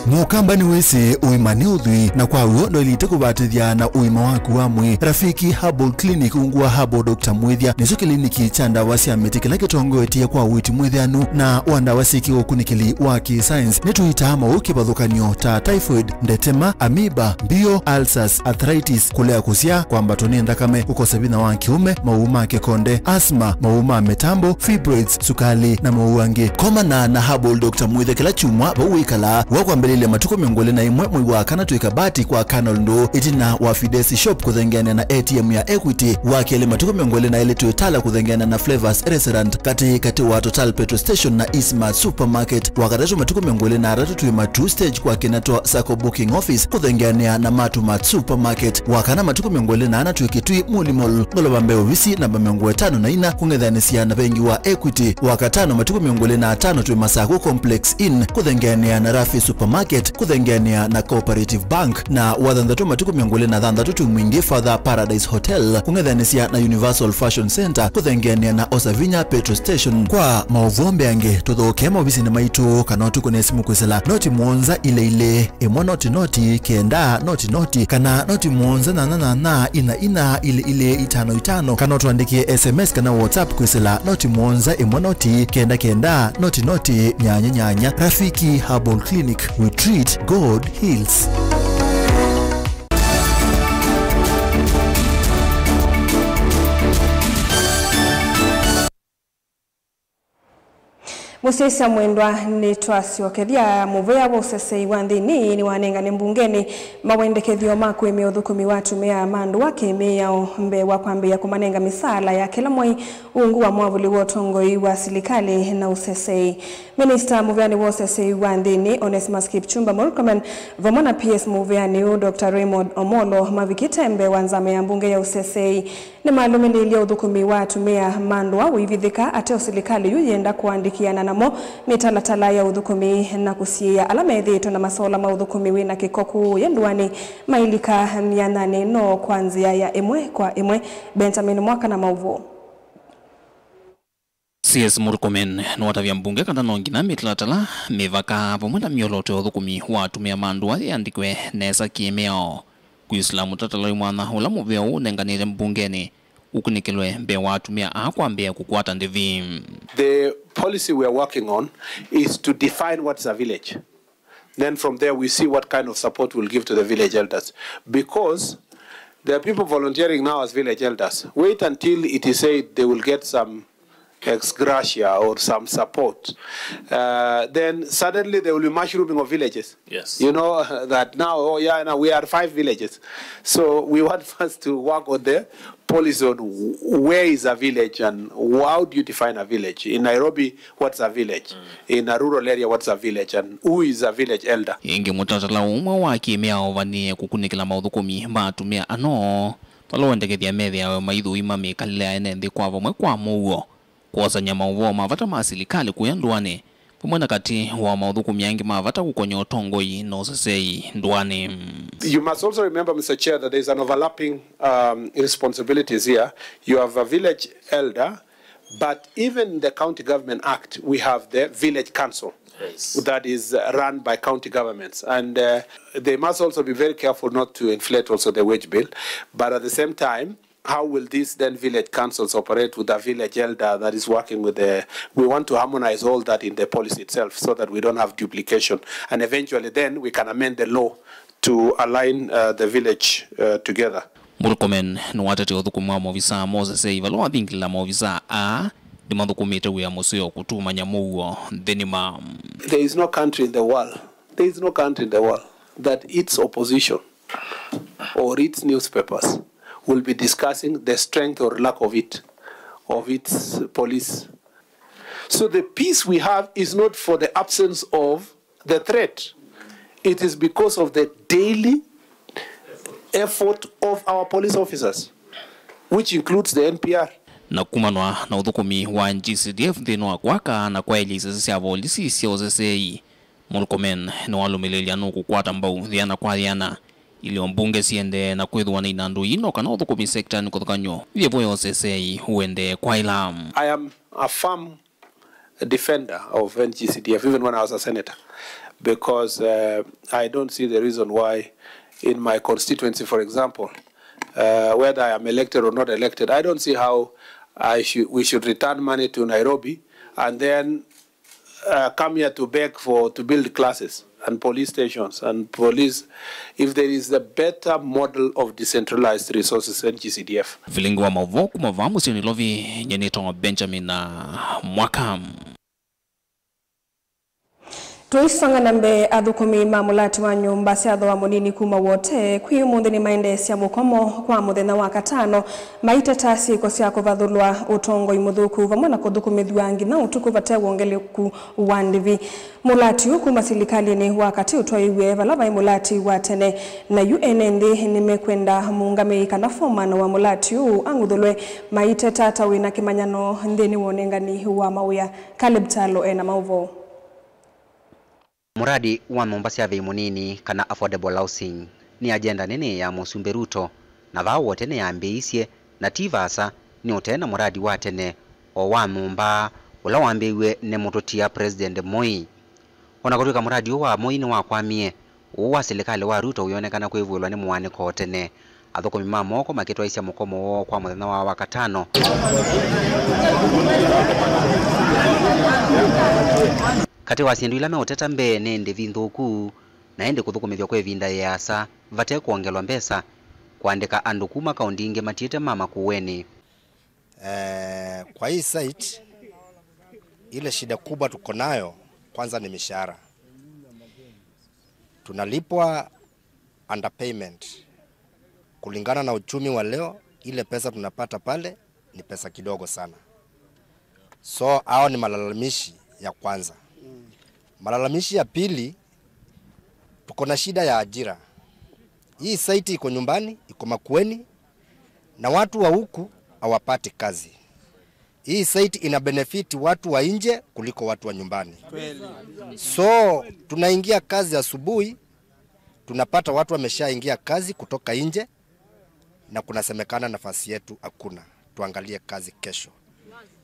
Mũkamba nĩwĩsĩ ũima nĩ ũthwii, na kwa w'o ndwaĩlĩte kũvatĩthya na ũima waku wa mwĩĩ. Rafiki Herbal Clinic, ungu wa Herbal Doctor Mwĩthya, nĩkyo kĩliniki kya ndawa sya mĩtĩ kĩla kĩtongoetye kwa ũiiti mwĩthĩanu na wa ndawa syĩkĩwe ũkunĩkĩli wa kĩ-science. Nĩtũitaa maũũ kĩvathũkany'o ta typhoid, ndetema, amoeba, mbio, ulcers, arthritis, kũlea kũsyaa, kwambatwa nĩ nthakame, kũkosa vinya wa kĩũme, maũũ ma kĩkonde, asthma, maũũ ma mĩtambo, fibroids, sukali, na maũũ angĩ. Komana na Herbal Doctor Mwĩthya kĩla kyumwa vau wĩkalaa, wa kwambĩlĩlya matukũ mĩongo ĩlĩ na ĩmwe mwei wa kana twĩ Kabati kwa Colonel Ndũũ, ĩtina wa Fidesi Shop kũthengeanĩa na A T M ya Equity, wa kelĩ matukũ mĩongo ĩlĩ na elĩ twĩ Tala kũthengeanĩa na Flavors Restaurant, katĩ katĩ wa Total Petrol Station na Eastmart Supermarket, wa katatũ matukũ mĩongo ĩlĩ na atatũ twĩ Matuu Stage kwa kĩna twa Sacco Booking Office kũthengeanĩa na Matumat Supermarket, wa kana matukũ mĩongo ĩlĩ na ana twĩ Kitui Muli Mall, ngolova mbee ovisi namba mĩongo ĩtano na ina kũng'ethanĩsya na vengi wa Equity, wa katano matukũ mĩongo ĩlĩ na atano twĩ Masaku Complex Inn kũthengeanĩa na Rafi Supermarket kũthengeanĩa na Cooperative Bank, na wa thanthatũ matukũ mĩongo ĩlĩ na thanthatũ twĩ Mwingi Father Paradise Hotel kũng'ethanĩsya na Universal Fashion Center kũthengeanĩa na Osavinya Petrol Station. Kwa maũvoo mbeange, tũthokee maovisinĩ maitũ kana ũtũkũne simũ kwĩsĩla noti mũonza ilĩ ilĩ ĩmwe noti noti kenda noti noti, kana noti mũonza nyanya nyanya ina ina ilĩ ilĩ itano itano, kana ũtũandĩkĩe S M S kana WhatsApp kwĩsĩla noti mũonza ĩmwe noti kenda kenda noti noti nyanya nyanya. Rafiki Herbal Clinic, we treat, God heals. Mũsyaĩĩsya mwendwa, nĩtwasyokethya. Mũvea wa ũsesei wa nthĩnĩ nĩwanengane mbungenĩ mawendekethyo ma kũĩmĩa ũthũkũmi wa atumĩa ma ndũa kĩ-mĩao mbee wa kwambĩĩa kũmanenga mĩsaala ya kĩla mwei ungu wa mwavũli wa ũtongoi wa silikalĩ na ũsesei. Minista mũveanĩ wa ũsesei wa nthĩnĩ, Onesmus Kipchumba Murkomen, vamwe na P S mũveanĩ ũũ, Doctor Raymond Omolo, mavikĩte mbee wa nzama ya mbunge ya ũsesei. Nĩmalũmĩlĩĩlye ũthũkũmi wa atumĩa ma ndũa ũivithĩka ate o silikalĩ yu yĩenda kũandĩkĩana namo mĩtalatala ya ũthũkũmi na kũsiĩĩa ala methĩĩtwe na masola ma ũthũkũmi wĩ na kĩko kũũya ndũanĩ mailika myanyanĩ ĩno kwa nzĩa ya ĩmwe kwa ĩmwe. Benjamin Mwaka na maũvoo. C S Murkomen nĩwatavya mbunge kana no nginya mĩtalatala, mĩvaka, vamwe na myolooto ya ũthũkũmi wa atumĩa ma ndũa yĩandĩkwe nesa kĩ-mĩao. Kwĩsĩla mũtalatala wĩ mwanya ũla mũvea ũũ ũnenganĩte mbungenĩ ũkunĩkĩlwe mbee wa atumĩa aa kwambĩĩa kũkwata ndĩvi. The policy we are working on is to define what's a village. Then from there we see what kind of support we'll give to the village elders. Because there are people volunteering now as village elders. Wait until it is said they will get some ex gratia or some support. Uh, then suddenly there will be mushrooming of villages. Yes. You know, that now, oh yeah, now we are five villages. So we want first to work on the policy on wh-, where is a village and how do you define a village? In Nairobi, what's a village? Mm. In a rural area, what's a village? And who is a village elder? Ĩngĩ, mũtalatala ũmwe wa kĩ-mĩao ũvanĩe kũkunĩkĩla maũthũkũmi ma atumĩa ano, vala wendekethya methĩawe maithũima mĩkalĩle ya ene nthĩ kwa vamwe kwa mũuo, kwosany'a maũvoo ma vata ma silikalĩ kũya ndũanĩ, vamwe na katĩ wa maũthũkũmi angĩ ma vata kũkony'a ũtongoi na ũsesei ndũanĩ. You must also remember, Mister Chair, that there is an overlapping, um, responsibilities here. You have a village elder, but even the County Government Act, we have the Village Council. Yes. That is, uh, run by county governments. And, uh, they must also be very careful not to inflate also the wage bill. But at the same time, how will these then village councils operate with a village elder that is working with the, we want to harmonize all that in the policy itself so that we don't have duplication. And eventually then we can amend the law to align, uh, the village, uh, together. Murkomen nĩwatetea ũthũkũmi wa maovisaa ma ũsesei vala wathingĩlĩla maovisaa aa nĩmathũkũmĩte wĩa mũseo kũtumany'a mũuo nthĩnĩ ma. There is no country in the world, there is no country in the world that its opposition or reads newspapers will be discussing the strength or lack of it, of its police. So the peace we have is not for the absence of the threat. It is because of the daily effort of our police officers, which includes the N P R. Na kumanwa na ũthũkũmi wa N G C D F nthĩnĩ wa kwaka na kwaĩlya isese sya volisi sya ũseseei, Murkomen nĩwalũmĩlĩlya nũkũkwata mbau yĩana kwa yĩana ilio mbunge siendee na kwĩthĩwa na inandũ ii no kana ũthũkũmi sektanĩ kũthũkany'o yĩvo ya ũseseei ũendee kwaĩla. I am a firm defender of N G C D F, even when I was a senator, because uh, I don't see the reason why in my constituency, for example, uh, whether I am elected or not elected, I don't see how I should, we should return money to Nairobi and then uh, come here to beg for, to build classes and police stations and police, if there is a better model of decentralized resources, N G C D F. Vilingi wa maũvoo kuma vaa mũsyĩ Nairobi, nyie nĩtawa Benjamin, uh, Mwaka. Tũisonga na mbee, athũkũmi ma mũlati wa nyũmba sya thooa mũnini kuma Wote kwĩ ũmũnthĩ nĩmaendeesya mũkomo kwa mũthenya wa katano, maiteta syĩko sya kũvathũlwa ũtongoi mũthũku vamwe na kũthũkũmĩthw'a nginya ũtukũ vate wongeleku wa ndĩvi. Mũlati ũũ kuma silikalĩnĩ wa katĩ ũtwaĩw'e vala vaĩ mũlati wa tene, na yu ene nthĩ nĩmekwenda mũũngamĩi kana foreman wa mũlati ũũ ang'uthũlwe, maiteta ta wĩna kĩmanyano nthĩnĩ wa ũnengani wa mawĩa. Caleb Kyalo ena maũvoo. Mũradi wa nyũmba sya vei mũnini, kana affordable housing, nĩ agenda nene ya Mũsumbĩ Ruto, na vaa Wote nĩyambĩĩisye, na ti vaasa, nĩ ũtee na mũradi wa tene o wa nyũmba ũla wambĩĩw'e nĩ mũtũtia President Moi. O na kũtw'ĩka mũradi ũũ wa Moi nĩwakwamie, ũũ wa silikalĩ wa Ruto ũyonekana kwĩvũĩlwa nĩ mũanĩko o tene, athũkũmi ma moko makĩtwaĩsya mũkomo woo kwa mũthenya wa Wakatano. Katĩ wa syĩndũ ila meũteta mbee nĩ ndĩvi nthũku, na ĩndĩ kũthũkũmĩthw'a kwa ĩvinda yĩasa vate kwongelwa mbesa, kũandĩka andũ kuma kaũndi ingĩ matiĩte ma Makueni. Eh, kwa hii site, ile shida kubwa tuko nayo kwanza ni mishahara. Tunalipwa underpayment. Kulingana na uchumi wa leo, ile pesa tunapata pale ni pesa kidogo sana. So, hao ni malalamishi ya kwanza. Malalamishi ya pili, tuko na shida ya ajira. Hii site iko nyumbani, iko Makueni, na watu wa huku hawapati kazi. Hii site ina benefit watu wa nje kuliko watu wa nyumbani. So, tunaingia kazi asubuhi, tunapata watu wameshaingia kazi kutoka nje, na kunasemekana nafasi yetu hakuna. Tuangalie kazi kesho.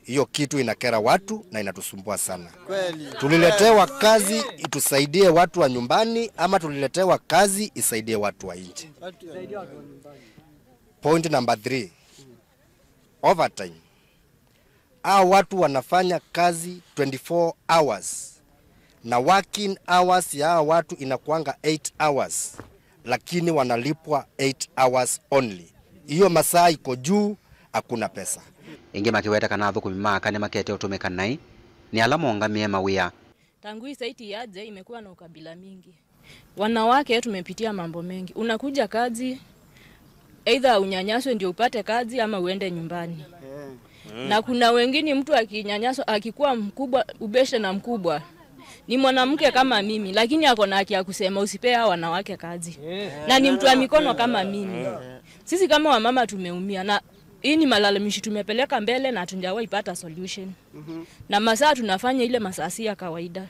Hiyo kitu inakera watu na inatusumbua sana. Kweli. Tuliletewa kazi itusaidie watu wa nyumbani, ama tuliletewa kazi isaidie watu wa nje? Point number three. Overtime. Hao watu wanafanya kazi twenty-four hours, na working hours ya hao watu inakuanga eight hours, lakini wanalipwa eight hours only. Hiyo masaa iko juu, hakuna pesa. Ĩngĩ makĩweta kana athũkũmi ma aka nĩmakete ũtũmĩka naĩ nĩ ala mongamĩe mawĩa. Tangu hii site yaje, imekuwa na ukabila mingi. Wanawake tumepitia mambo mengi. Unakuja kazi, either unyanyaswe ndio upate kazi ama uende nyumbani. Na kuna wengine mtu akinyanyaswa, akikuwa mkubwa, ubeshe na mkubwa, ni mwanamke kama mimi, lakini ako na haki ya kusema usipee hawa wanawake kazi. Na ni mtu wa mikono kama mimi. Sisi kama wamama tumeumia, na hii ni malalamishi tumepeleka mbele na hatujawahi pata solution. Na masaa tunafanya ile masaa si ya kawaida.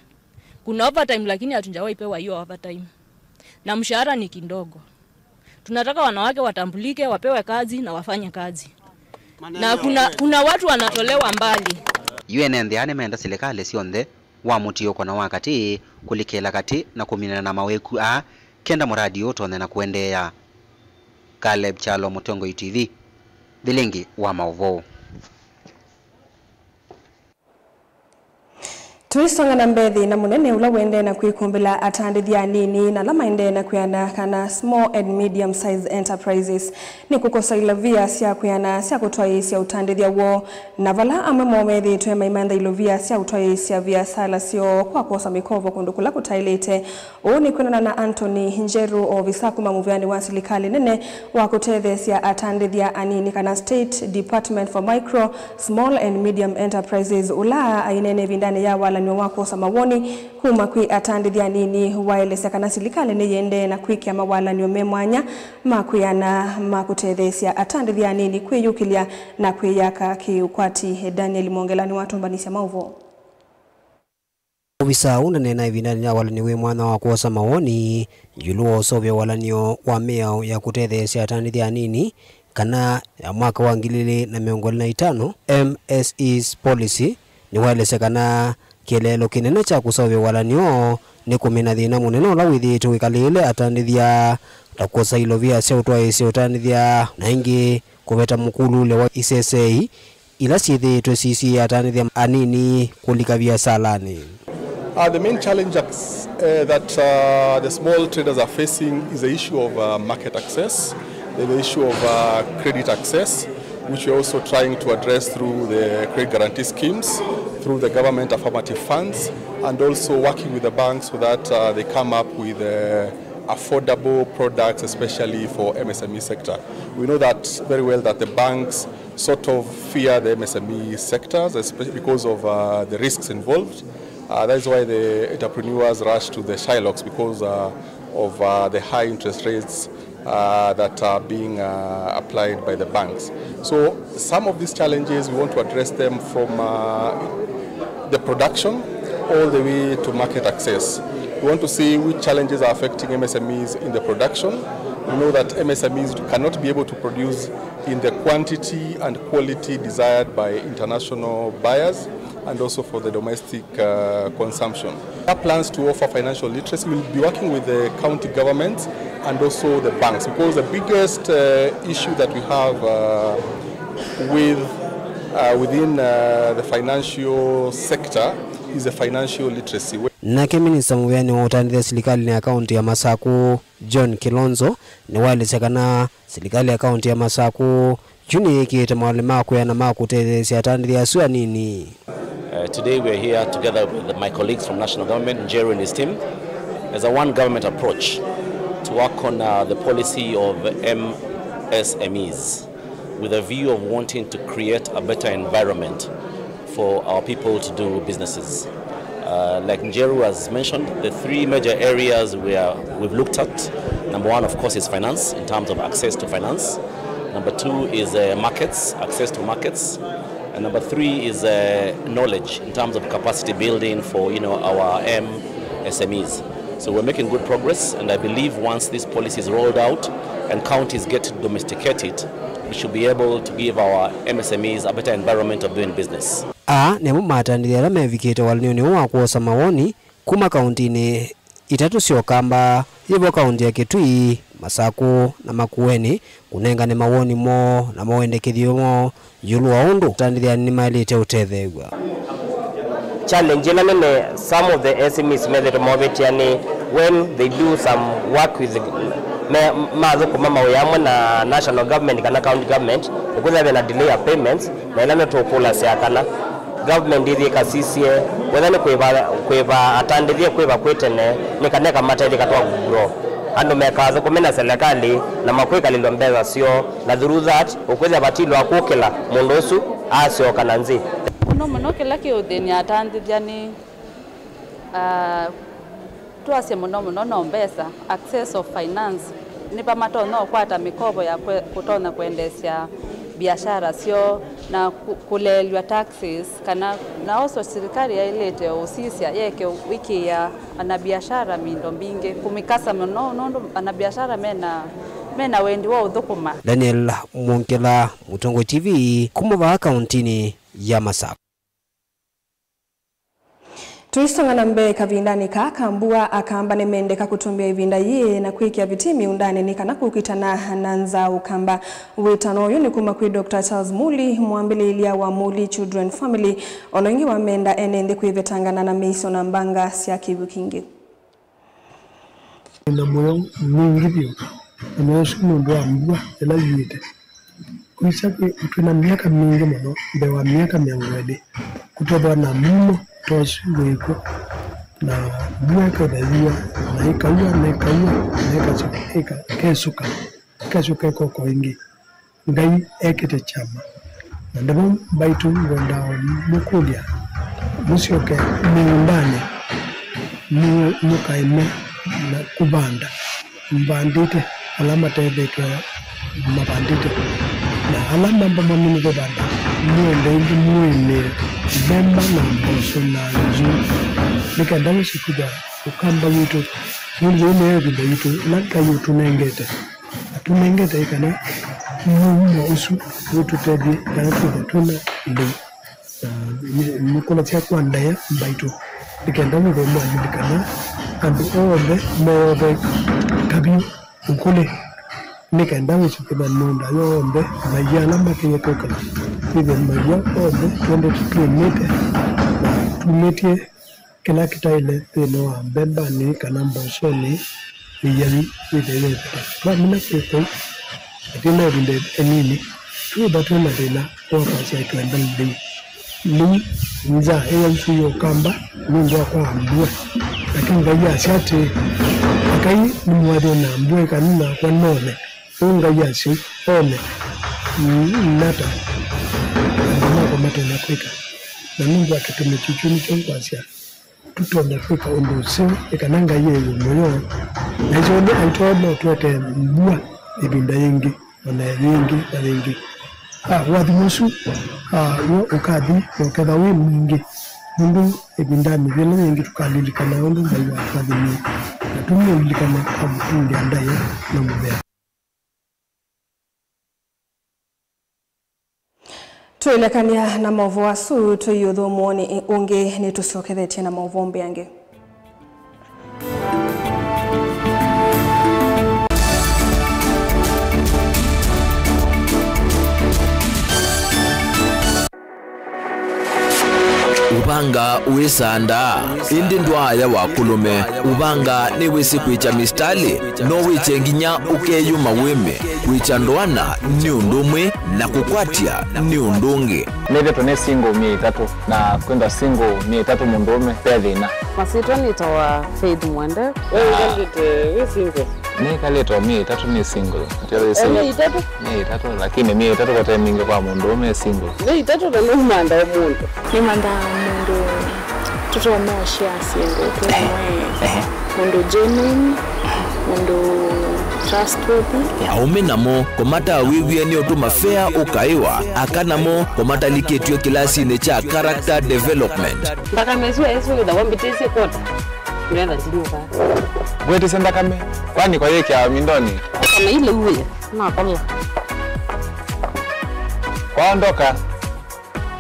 Kuna overtime lakini hatujawahi pewa hiyo overtime. Na mshahara ni kidogo. Tunataka wanawake watambulike, wapewe kazi na wafanye kazi. Na kuna, kuna watu wanatolewa mbali. Yu ene nthĩ aa nĩmenda silikalĩ syonthe wa mũtiũko na wa katĩ kũlikĩla katĩ na kũminana na mawĩku aa kenda mũradi ũũ ũtonye na kũendeea. Caleb Kyalo, Mũtongoi T V, Vilingi wa Maũvoo. Tũisonga na mbee, thĩna mũnene ũla ũendee na kwĩkumbĩla atandĩthya anini na ala maendee na kwĩana kana small and medium sized enterprises nĩ kũkosa ilovia sya kwĩana sya kũtwaĩĩsya ũtandĩthya woo, na vala amwe moo methĩĩtwe maimantha ilovia sya ũtwaĩĩsya viasala syoo kwa kwosa mĩkovo kũndũ kũla kũtaĩlĩte. Ũu nĩ kwĩanana na Anthony Njeru, ovisa kuma mũvĩanĩ wa silikalĩ nene wa kũtetheesya atandĩthya anini kana State Department for Micro, Small and Medium Enterprises, ũla aineena ĩvindanĩ ya walany'o wa kwosa mawoni kuma kwĩ atandĩthya anini. Waelesya kana silikalĩ nĩyĩendee na kwĩkĩa mawalany'o me mwanya ma kwĩana ma kũtetheesya atandĩthya anini kwĩyũkĩlya na kwĩyaka kĩ-ũkwati. Daniel Mwongela nĩwatũmbanĩsya maũvoo. Ovisa ũũ ndaneena ĩvindanĩ ya walany'o wĩ mwanya wa kwosa mawoni ĩũlũ wa ũseũvya walany'o wa mĩao ya kũtetheesya atandĩthya anini kana ya mwaka wa ngili ilĩ na mĩongo ĩlĩ na itano, M S Es Policy, nĩwaelesya kana kĩeleelo kĩnene kya kũseũvya walany'o nĩ kũmina thĩna mũnene ũla wĩthĩĩtwe wĩkalĩĩle atandĩthya, ta kwosa ilovia sya ũtwaĩĩsya ũtandĩthya, na ĩngĩ kũveta mũkululyo wa isesei ila syĩthĩĩtwe sisiĩĩe atandĩthya anini kũlika viasalanĩ. Uh, the main challenge uh, that uh, the small traders are facing is the issue of uh, market access, the, the issue of uh, credit access, which we are also trying to address through the credit guarantee schemes, through the government affirmative funds, and also working with the banks so that uh, they come up with uh, affordable products, especially for M S M E sector. We know that very well that the banks sort of fear the M S M E sectors, especially because of uh, the risks involved. Uh, that is why the entrepreneurs rush to the Shylocks because uh, of uh, the high interest rates uh, that are being uh, applied by the banks. So some of these challenges, we want to address them from uh, the production all the way to market access. We want to see which challenges are affecting M S M Es in the production. We know that M S M Es cannot be able to produce in the quantity and quality desired by international buyers and also for the domestic uh, consumption. Our plans to offer financial literacy, we'll be working with the county governments and also the banks, because the biggest uh, issue that we have uh, with uh, within uh, the financial sector is the financial literacy. Nake minista mũvĩanĩ wa ũtandĩthya silikalĩ ya kaunti ya Masaku, John Kilonzo, nĩwaelesya kana silikalĩ ya kaunti ya Masaku yu nĩyĩkĩĩte mawalĩ ma kwĩana ma kũtetheesya atandĩthya asu anini. Uh, today we are here together with my colleagues from national government, Njeru and his team, as a one government approach to work on uh, the policy of M S M Es with a view of wanting to create a better environment for our people to do businesses. Uh, like Njeru has mentioned, the three major areas we are, we've looked at, number one, of course, is finance, in terms of access to finance. Number two is uh, markets, access to markets. And number three is uh, knowledge, in terms of capacity building for, you know, our M S M Es. So we're making good progress, and I believe once this policy is rolled out and counties get to domesticate it, we should be able to give our M S M Es a better environment of doing business. Aa nĩmo maatandĩthya ala mevikĩte walany'onĩ ũũ wa kwosa mawoni kuma kauntinĩ itatũ sya Ũkamba, yĩvo kaunti ya Kitui, Masaku na Makueni, kũnengane mawoni moo na mawendekethyo moo ĩũlũ wa ũndũ atandĩthya nĩmaĩlĩte ũtetheew'a. Challenge ĩla nene some of the S M Es methĩĩtwe movĩtĩa nĩ when they do some work with the, me, mathũkũma mawĩa amwe na national government kana county government, nĩkwĩthĩa ve na delay ya payments, na ĩla nĩtũkũlasya kana government ĩthi ĩkasisye wetha nĩ kwĩva, kwĩva atandĩthye kwĩva kwĩ tene, nĩ kana ĩkamatetheeka twa grow. Andũ mekathũkũme na selekalĩ na makwĩkalĩlwa mbesa syoo, na through that ũkwĩthĩa vatilwa kũkĩla mũndũ ũsu asyoka na nzĩ. Mũno mũno kĩla kĩũthĩnĩa atandĩthya nĩ, ah, twasye mũno mũno no mbesa, access of finance, nĩ va matonya ũkwata mĩkovo ya kwe-, kũtonya kwendeesya biashara syoo na kũ-, kũleelw'a taxes, kana na also silikalĩ yaĩlĩte ũsisya yeke wĩkĩĩa anabiashara mindo mbingĩ, kũmĩkasa mũno nũndũ anabiashara mena, mena wendi wa ũthũkũma. Daniel Mwongela, Mũtongoi T V, kuma vaa kauntinĩ ya Masaku. Tũisonga na mbee kavindanĩ kaa ka mbua, Akamba nĩmendeka kũtũmĩa ĩvinda yĩĩ na kwĩkĩa vitii mĩũndanĩ nĩ kana kũkitana na nzaa Ũkamba. Wĩtano ũyũ nĩ kuma kwĩ Doctor Charles Muli, mwambĩlĩĩlya wa Muli Children Family, o na ĩngĩ wamenda ene nthĩ kwĩvetangana na mĩisyo na mbanga sya kĩw'ũ kingĩ. Nĩ na mũyo mwingĩ vyũ, na mũyo ũsu nĩ ũndũ wa mbua ĩla yĩĩte. Kwĩsa kwĩ, twĩ na myaka mingĩ mũno, mbee wa myaka mĩongo ĩlĩ, kũtethwa na mumo ta ũsu wĩ kw'o, na mbua ĩkethĩa yua, na ĩkaua, na ĩkaua, na ĩkasyoka, ĩka-, ĩkesũka, ĩkasyoka ĩkoka ĩngĩ. Ngai ekĩte kyama. Na ndevo mbaitũ ngwendaa mũkũlya, mũsyoke mĩũndanĩ, mũ-, mũkaĩme na kũvanda, mũvandĩte ala matethetwe mavandĩte, na ala mamba maminĩte vanda, mwende ĩngĩ mũĩmĩe mbemba na mboso na nzũ, nĩ kenda wĩse kwĩthwa Ũkamba witũ, nũndũ yĩĩ nĩyo ĩvinda yitũ ĩla Ngai ũtũnengete. Atũnengete ĩ kana mumo ũsu ũtũtethye kana twĩthwe twĩ na lĩu. Na nĩ-, nĩkũlasya kwa ndaĩa mbaitũ, nĩ kenda wĩthwe mwalilikana andũ onthe meyove kavyũ ũkũlĩ, nĩ kenda wĩsũkĩla mĩũnda yonthe, maia ala makĩie kwĩkala, twĩthwe maia onthe twendete twĩmĩte na tumĩtye kĩla kĩtaĩle nthĩnĩ wa mbembanĩ kana mbosonĩ, ĩyai yĩthĩwe ĩvata. Twamina kwĩka ũu, na twĩ na ĩvinda ĩnini, twĩthwa twĩ na thĩna wa kwasya ĩtwenda lĩu. Lĩu nzaa ĩya ĩsu yĩ Ũkamba nũndũ wa kwaa mbua. Lakini Ngai asya atĩĩ, ekai nĩmũathime na mbua ĩkanina kwa none. Ũu Ngai asya, one, nata andũ makwa matonya kwĩka. Na nũndũ wa kĩtumi kĩu nĩkyo ngwasya, tũtonya kwĩka ũndũ ũseo, ĩ kana Ngai e ĩũlũ mũyo, na ĩseo nĩ aitoo no tũete mbua ĩvinda yĩngĩ, o na yĩngĩ, na yĩngĩ. Ah, ũathimo ũsu, ah, w'o ũkathi na ũkethwa wĩ mwingĩ, nũndũ ĩvindanĩ yĩla yĩngĩ tũkalilikana ũndũ Ngai watũathimie, na tũmũlilikane kwa mũtũngĩa ndaĩa na mũvea. Twĩlekany'a na maũvoo asu, tũiũthũmũonĩ ũngĩ, nĩtũsyokethetye na maũvoo mbeange. Ũvanga wĩsaa ndaa, ĩndĩ ndwaaya wa kũlũme. Ũvanga nĩwĩsĩ kwĩkya mistalĩ, no wĩkye nginya ũkeyũma wĩme. Kwĩkya ndoana nĩ ũndũ ũmwe, na kũkwatya nĩ ũndũ ũngĩ. Nĩthĩtwe nĩ single myei ĩtatũ, na kwĩthwa single myei ĩtatũ mũndũũme, ve thĩna. Masyĩtwa nĩtawa Faith Mwende. We wĩkalĩte wĩ single? Nĩkalĩte o myei ĩtatũ nĩ single. Ati wĩsĩ? Eh, myei ĩtatũ? Myei ĩtatũ, lakini myei ĩtatũ kote mingĩ kwa mũndũũme e single. Myei ĩtatũ na nũmantha o mũndũ. Nĩmandaa mũndũ tũtonya ũshare syĩndũ twĩ. Ehe. Mũndũ genuine, mũndũ trustworthy. Aũme namo kũmatawĩw'e nĩ ũtũma fea ũkaĩwa, aka namo kũmatalikĩtw'e kĩlasinĩ kya character development. Nthakame ĩsu ĩsu wĩthawa mbĩtĩsye kota. Ndwetha ndinyuka. Ngwĩtĩsya nthakame, kwani kwayĩkĩa mindoni? Kana ile uwe, nakola. Kwaondoka,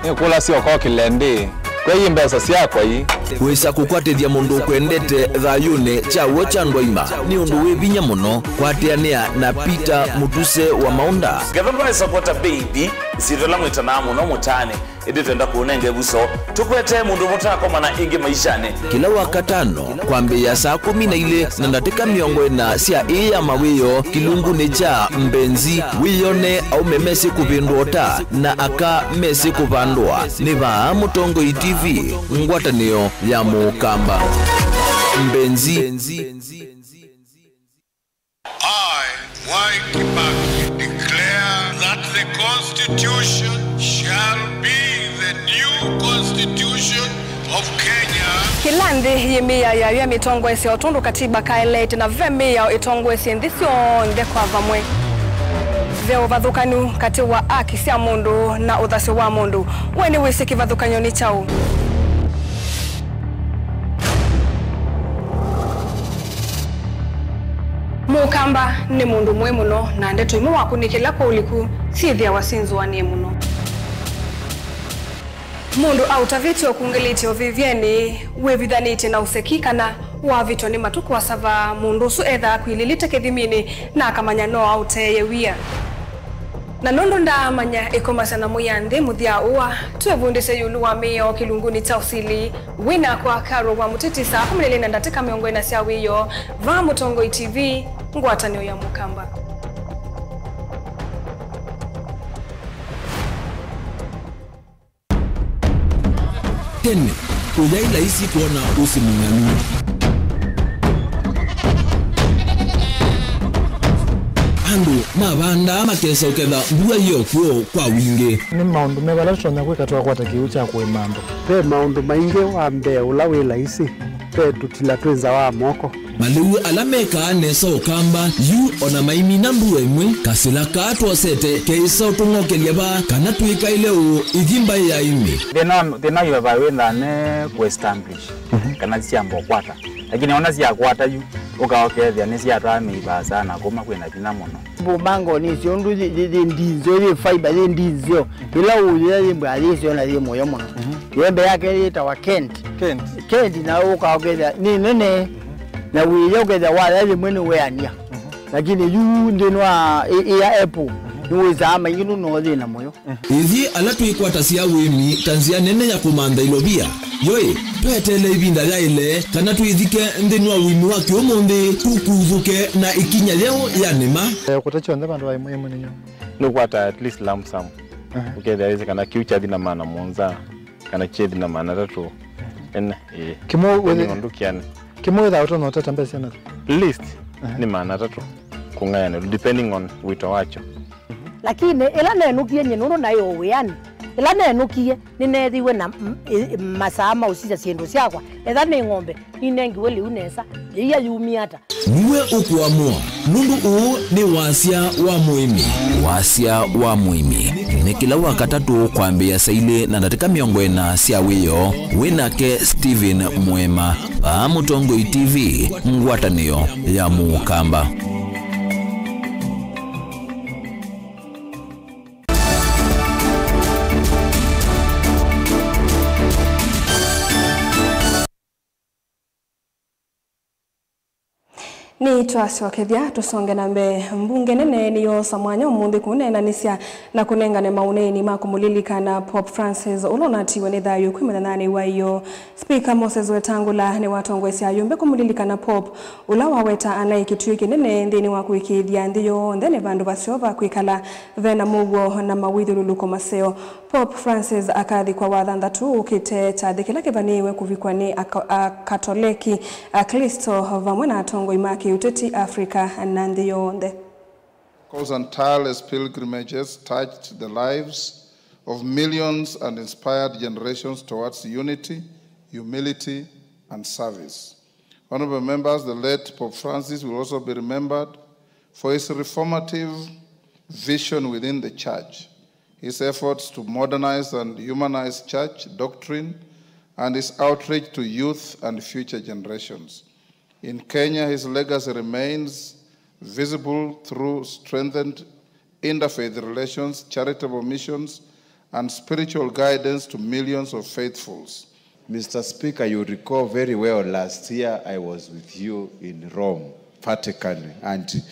nĩkũlasya ũkokĩle ndĩ, kwei mbesa syakwa ii. Wĩsa kũkwatĩthya mũndũ ũkwendete thayũnĩ kya w'o kya ndwaima nĩ ũndũ wĩ vinya mũno. Kwatĩanĩa na Peter Mũtuse wa Maũnda. Ngetha ndwaĩsa kwata beithi, ĩsyĩtwa ĩla mwĩtanaa mũno mũtaanĩ. Ĩndĩ twenda kũũnenga ĩvuso, tũkwetee mũndũ mũtakomana ĩngĩ maishanĩ. Kĩla Wakatano, kwambĩĩa saa kũmi na ilĩ na ndatĩka mĩongo ĩna sya ĩĩ ya mawĩoo, kĩlungunĩ kya Mbenzi, wĩyone aũme mesĩ kũvĩndũa ũta na aka mesĩ kũvandũa. Nĩ vaa Mũtongoi T V, ngwatanĩo ya Mũkamba. Mbenzi. I, Mwai Kibaki, declare that the Constitution shall be the new Constitution of Kenya. Kĩla nthĩ yĩ mĩao yayo ya mĩtongoesya o tondũ katiba kaeleete, na ve mĩao ĩtongoesye nthĩ syonthe kwa vamwe. Ve ũvathũkanu katĩ wa aki sya mũndũ na ũthasyo wa mũndũ. We nĩwĩsĩ kĩvathũkany'o nĩ kyaũ? Mũkamba nĩ mũndũ mũĩ mũno, na ndeto imwe wakũnĩkĩla kwa ũliku syĩthĩawa syĩnzũanĩe mũno. Mũndũ aũtavĩtye ũkungĩlĩtye ũvĩvyenĩ wĩvithanĩtye na ũseki kana wavĩtwa nĩ matukũ asava, mũndũ ũsu ethaa akwilĩlĩte kĩthiminĩ na akamanya no aũteeye wia. Na nũndũ ndaamanya ĩkomasya na mwĩanthĩ mũthya ũa, twĩvundĩsye ĩũlũ wa mĩao kĩlungunĩ kya ũsili. Wĩ nakwa Carol wa Mũtĩtĩ saa kũmi na ilĩ na ndatĩka mĩongo ĩna sya wĩoo, vaa Mũtongoi T V, ngwatanĩo ya Mũkamba. Tene, ũyaĩ laisi kwona ũsĩ mũng'anu. Andũ mavandaa makesa ũketha mbua ĩokw'o kwa wingĩ. Nĩ maũndũ meva ala tũtonya kwĩka twakwata kĩw'ũ kya kũĩma andũ? Ve maũndũ maingĩ. Wa mbee ũla wĩ laisi, ve tũtila twĩ nza wa moko. Malĩu ala mekaa nesa Ũkamba, yu ona maimina mbua ĩmwe, kasĩla kaa twosete keĩsa ũtũng'okelya vaa kana twĩkaĩle ũũ ĩthi mbaĩ ya ĩmĩ. Thĩna wa, thĩna wa ivaa wĩ nthane kũ establish, mhm, kana syamba ũkwata. Lakini ona syakwata yu, ũkaokethĩa nĩsyatwaa mĩivaa sana kuma kwĩna vinya mũno. Mbũmangonĩ icio ũndũ yĩ, yĩ, yĩ ndinzeo, yĩ fiber, yĩ ndinzeo. Ĩla ũyĩa yĩ mbwa yĩseo na yĩ mũyo mũno. Mhm. Yembe yake yĩtawa Kent. Kent. Kent na ũkaokethĩa nĩ nene. Na wĩya ũkethĩa waya yĩmwe nĩ weania. Mhm. Lakini yu nthĩnĩ wa ĩ, ĩ ya apple, mhm, nĩ wĩsaa maingĩ nũno thĩna mũyo. Ithyĩ ala twĩkwatasya ũĩmi ta nzĩa nene ya kũmantha ilovia, yoĩ, tweteele ĩvinda yaĩle kana twĩthike nthĩnĩ wa ũĩmi wa kĩũmũnthĩ tũkuthũke na ĩkinya yeũ ya nĩma. Eh, kũta kyonthe vandũ va ĩmwe ĩmwe nĩnyo. Nũkwata at least lump sum. Aha. Ũkethĩa wĩsĩ kana kĩu kyathi na maana mũonza, kana kyethi na maana atatũ. Ene, ĩĩ. Kĩmwe. Ĩĩ, wĩthĩ-, ũndũ kĩane. Kĩmwe wĩthaa ũtonya ũtata mbesa na. Least, aha, nĩ maana atatũ kũng'ayanĩlwa, depending on wĩto wakyo. Lakini ĩla nenũkie nyie nũndũ naĩ o wĩanĩ, ĩla nenũkie nĩneethiwe na m-, ĩ-, masaa ma ũsisya syĩndũ syakwa, etha nĩ ng'ombe, ninengiwe lĩu nesa, yĩia yumie ata? Nue ũkũamũa, nũndũ ũũ nĩ wasya wa mũĩmi. Wasya wa mũĩmi nĩ kĩla Wakatatũ kwambĩĩa saa ilĩ na ndatĩka mĩongo ĩna sya wĩoo, wĩ nake Stephen Mwema, vaa Mũtongoi T V, ngwatanĩo ya Mũkamba. Nĩtwasyokethya tũsonge na mbee. Mbunge nene nĩyoosa mwanya ũmũnthĩ kũneenanĩsya na kũnengane maũneeni ma kũmũlilikana Pope Francis, ũla ũnatiwe nĩ thayũ kwĩ mũthenyanĩ wa ĩyoo. Spika Moses Wetangula nĩwatongoesye ayũmbe kũmũlilikana Pope, ũla waweta anaĩ kĩtuĩ kĩnene nthĩnĩ wa kũĩkĩĩthya nthĩ yonthe nĩ vandũ vaseo va kwĩkala, vena mũuo na mawĩthyũlũlũko maseo. Pope Francis akathikwa Wathanthatũ ũkĩte, kyathĩ kĩla kĩvanĩĩwe kũvikwa nĩ Aka-, Akatoleki, Aklĩsto, vamwe na atongoi ma kĩũteti Africa na nthĩ yonthe. Cole's and tireless pilgrimages touched the lives of millions and inspired generations towards unity, humility, and service. Honorable members, the late Pope Francis will also be remembered for his reformative vision within the Church, his efforts to modernize and humanize church doctrine, and his outreach to youth and future generations. In Kenya, his legacy remains visible through strengthened interfaith relations, charitable missions, and spiritual guidance to millions of faithfuls. Mister Speaker, you recall very well last year I was with you in Rome, Vatican, and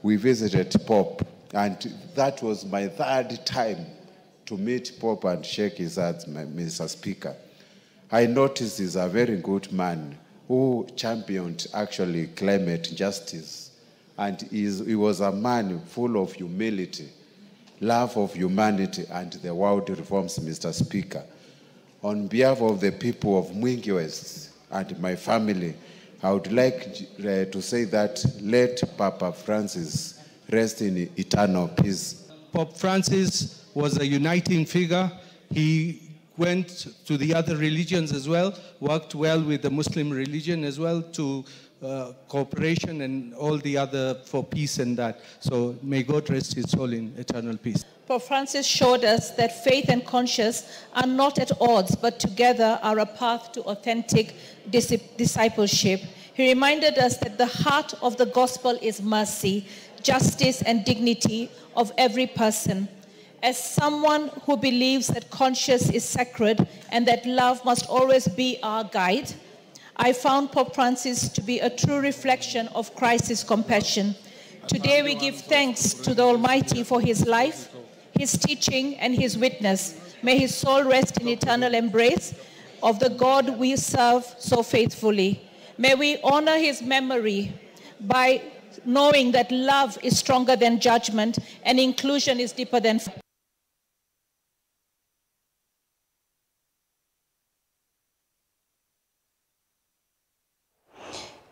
we visited Pope, and that was my third time to meet Pope and shake his hands, my, Mister Speaker. I noticed he's a very good man who championed actually climate justice, and he's, he was a man full of humility, love of humanity and the world reforms, Mister Speaker. On behalf of the people of Mwingi West and my family, I would like, uh, to say that let Papa Francis rest in eternal peace. Pope Francis was a uniting figure. He went to the other religions as well, worked well with the Muslim religion as well to, uh, cooperation and all the other, for peace and that. So may God rest his soul in eternal peace. Pope Francis showed us that faith and conscience are not at odds, but together are a path to authentic disci-, discipleship. He reminded us that the heart of the gospel is mercy, justice, and dignity of every person. As someone who believes that conscience is sacred and that love must always be our guide, I found Pope Francis to be a true reflection of Christ's compassion. Today we give thanks to the Almighty for his life, his teaching, and his witness. May his soul rest in eternal embrace of the God we serve so faithfully. May we honor his memory by knowing that love is stronger than judgment and inclusion is deeper than.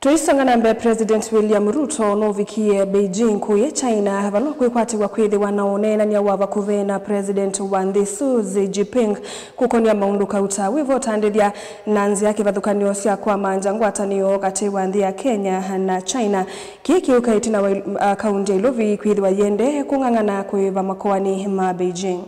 Tũisonga na mbee, President William Ruto nũvikie Beijing kũya China, vala kwĩkwatĩw'a kwĩthĩwa na ũneenany'a wa vakuvĩ na President wa nthĩ ĩsu Xi Jinping kũkonya maũndũ kauta wĩvo ũtandĩthya na nzĩa kĩvathũkany'o sya kwamangya ngwatanĩo katĩ wa nthĩ ya Kenya na China. Kĩĩ kĩũka ĩtina wa il-, a, kaunti ya Ilovi kwĩthĩwa yĩendee kũng'ang'ana kũĩva makoani ma Beijing.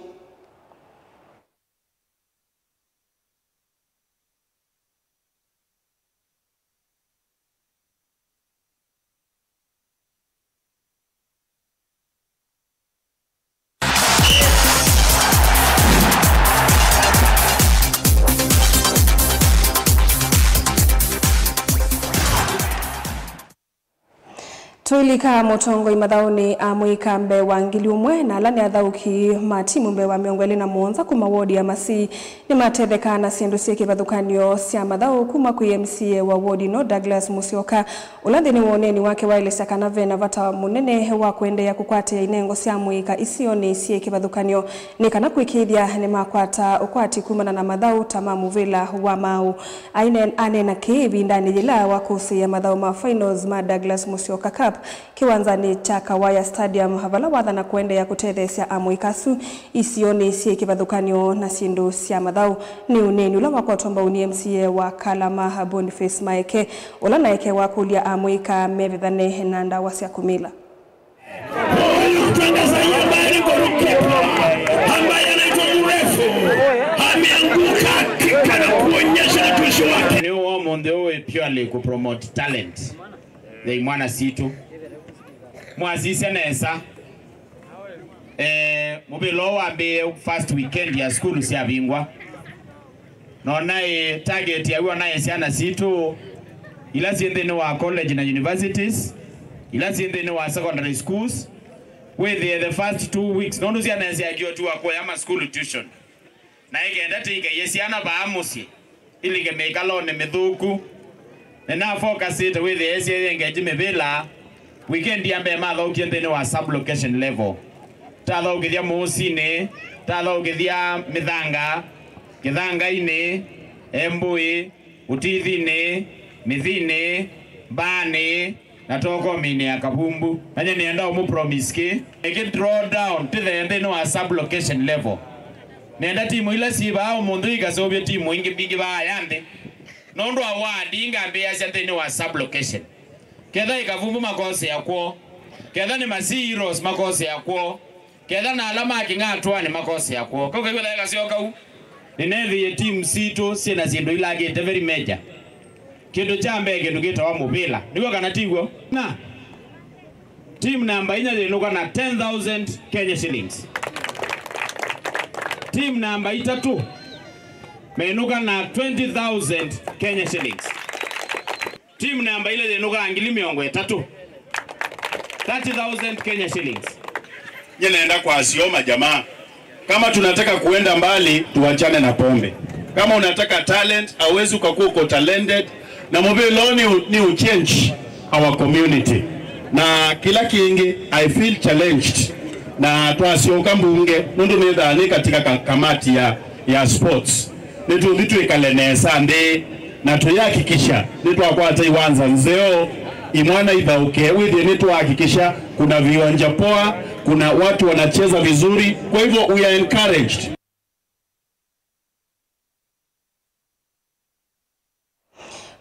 Tũilika mũtongoi mathaũnĩ amũika mbee wa ngili ũmwe, na ala nĩ athaũki ma timu mbee wa mĩongo ĩlĩ na mũonza kuma wodi ya Masii nĩmatethekaa na syĩndũ syĩ kĩvathũkany'o sya mathaũ kuma kwĩ M C A wa wodi ĩno, Douglas Musyoka, ũla nthĩnĩ wa ũneeni wake waelesya kana ve na vata mũnene wa kũendeea kũkwatĩĩa inengo sya mũika isionĩ syĩ kĩvathũkany'o nĩ kana kũĩkĩĩthya nĩmakwata ũkwati kumana na mathaũ ta ma mũvĩla wa maaũ. Aine-, aneena kĩĩ ĩvindanĩ yĩla wakũsĩĩa mathaũ ma finals ma Douglas Musyoka Cup kĩwanzanĩ kya Kawaya Stadium, vala wathana kũendeea kũtetheesya amũika asu isionĩ syĩ kĩvathũkany'o na syĩndũ sya mathaũ. Nĩ ũneeni ũla wakwatwa mbau nĩ M C A wa Kalama, Boniface Maeke, ũla naeke wakũlya amũika mevethane na ndawa sya kũmila. Huyu mtangazaji ambaye ni goalkeeper, ambaye anaitwa Mrefu, ameanguka hakika na kuonyesha utumishi wake. Nĩ ũmũnthĩ ũyũ purely ku promote talent ya imwana sitũ. Mwasisya nesa. Eh, mũvĩla ũũ wambĩĩe first weekend ya sukulu syavingwa. Nona ĩ target ya w'o naĩ syana sitũ ila syĩ nthĩnĩ wa college na universities, ila syĩ nthĩnĩ wa secondary schools, wĩthĩe the first two weeks, nũndũ syana syakiwa tu wa kuoya ma school tuition. Na ĩkenda tĩikaie syana vaa mũsyĩ, ilike mĩkalonĩ mĩthũku. Nĩnafokasĩte wĩthĩe syĩ engage mĩvĩla. Weekend ya mbee mathaũkie nthĩnĩ wa sub-location level. Tathaũkĩthya Mũũsinĩ, tathaũkĩthya Mĩthanga, Kĩthangainĩ, Embũĩ, Ũtithinĩ, Mĩthinĩ, Mbaanĩ, na Tokominĩ ya Kavumbu. Na nyie nĩenda ũmũ promise kĩ. Ĩkĩ draw down, tĩthee nthĩnĩ wa sub-location level. Nĩenda timu ila syĩ vaa ũmũnthĩ ikaseũvye timu ingĩ mbingĩ vaa ya nthĩ. Nũndũ award ingambĩĩasya nthĩnĩ wa sub-location. Ketha ĩ Kavumbu makosea kwoo. Ketha nĩ Masii Heroes makosea kwoo. Ketha na ala ma Kĩng'atwanĩ makosea kwoo. Kau kaiwetha kaseo kau. Nĩneethĩie timu sitũ syĩ na syĩndũ ilakĩte very major. Kĩndũ kya mbee, kĩndũ kĩtawa mũvĩla. Nĩw'o kana tiw'o? Na team namba inya yĩnũka na ten thousand Kenya shillings. Team namba itatũ menũka na twenty thousand Kenya shillings. Team namba ilĩ yĩnũkaa ngili mĩongo ĩtatũ, thirty thousand Kenya shillings. Nyie nenda kwasya ũũ, majamaa, kama tunataka kuenda mbali, tuachane na pombe. Kama unataka talent, hauwezi ukakuwa uko talented, na mũvĩla ũũ nĩ u-, nĩ u change our community. Na kĩla kĩngĩ, I feel challenged. Na twasyoka mbunge, nũndũ nĩthaa nĩ katika ka-, kamati ya, ya sports. Nĩtũthi twĩkale nesa nthĩ na tũyakikisha nĩtwakwata iwanza nzeo, imwana ithaũke, wĩthĩe nĩtwahakikisha kuna viwanja poa, kuna watu wanacheza vizuri. Kwa hivyo we are encouraged.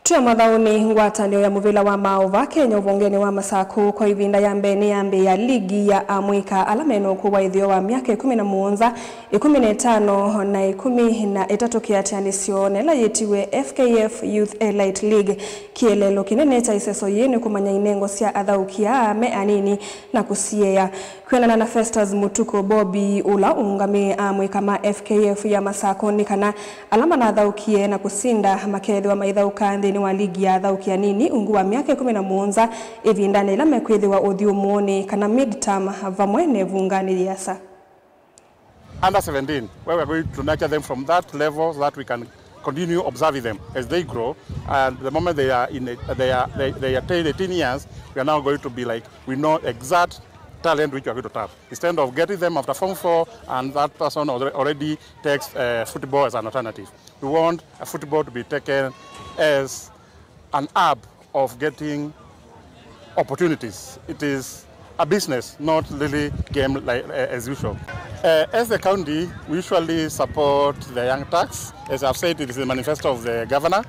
Twĩ mathaũnĩ, ngwatanĩo ya mũvĩla wa maũva Kenya ũvongenĩ wa Masakũ kwa ĩvinda ya mbee nĩyambĩĩa ligi ya amũika ala mena ũkũũ wa ĩtheo wa myaka ĩkũmi na mũonza, ĩkũmi na ĩtano, na ĩkũmi na ĩtatũ kĩatĩanĩsyo, na ĩla yĩtiwe F K F Youth Elite League. Kĩeleelo kĩnene kya ĩseso yĩĩ nĩ kũmanya inengo sya athaũki aa me anini na kũsiea. Kwĩanana na Festus Mũtuku Bobi, ũla ũũngamĩe amũika ma F K F ya Masakũ, nĩ kana ala manathaũkie na kũsinda makeethĩwa maithaũka nthĩnĩ wa ligi ya athaũki anini ungu wa myaka ĩkũmi na mũonza, ĩvindanĩ yĩla mekwĩthĩwa ũthyũmũonĩ kana mid-term vamwe na ĩvunganĩ yĩasa. Under seventeen, where we are going to nurture them from that level so that we can continue observing them as they grow. And the moment they are in a, they are, they, they attain eighteen years, we are now going to be like, we know exact talent which we are going to tap. Instead of getting them after form four and that person alre- already takes uh, football as an alternative, we want a football to be taken as an hub of getting opportunities. It is a business, not really game like, uh, as usual. Uh, as the county, we usually support the young turks. As I've said, it is the manifesto of the governor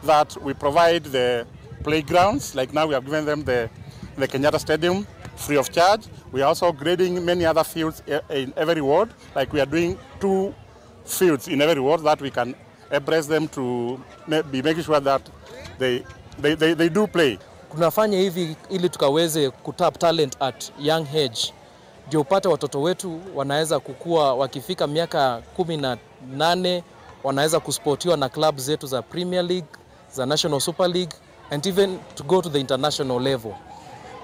that we provide the playgrounds. Like now, we have given them the, the Kenyatta Stadium free of charge. We are also grading many other fields i- in every ward. Like we are doing two fields in every ward that we can embrace them to ma- be making sure that they, they, they, they do play. Tunafanya hivi ili tukaweze kutap talent at young age, ndio upate watoto wetu wanaweza kukua, wakifika miaka kumi na nane wanaweza kusportiwa na club zetu za Premier League, za National Super League and even to go to the international level.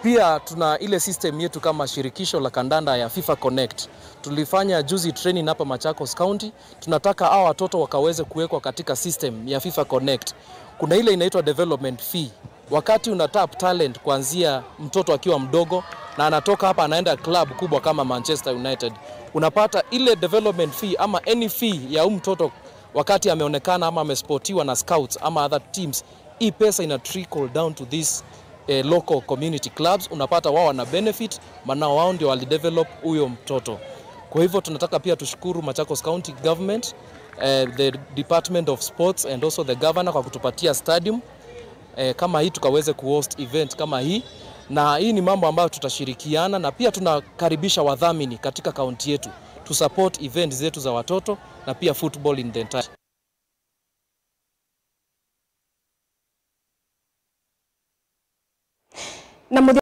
Pia tuna ile system yetu kama shirikisho la kandanda ya FIFA Connect. Tulifanya juzi training hapa Machakos County. Tunataka hawa watoto wakaweze kuwekwa katika system ya FIFA Connect. Kuna ile inaitwa development fee. Wakati una tap talent kuanzia mtoto akiwa mdogo na anatoka hapa anaenda club kubwa kama Manchester United, unapata ile development fee ama any fee ya huyu mtoto wakati ameonekana ama amesportiwa na scouts ama other teams, hii pesa ina trickle down to these eh, local community clubs, unapata wao wana benefit, maana wao ndio walidevelop huyo mtoto. Kwa hivyo tunataka pia tushukuru Machakos County Government, eh, the Department of Sports and also the governor kwa kutupatia stadium eh, kama hii tukaweze kuhost event kama hii, na hii ni mambo ambayo tutashirikiana, na pia tunakaribisha wadhamini katika kaunti yetu to support event zetu za watoto na pia football in the entire. Na mũthya-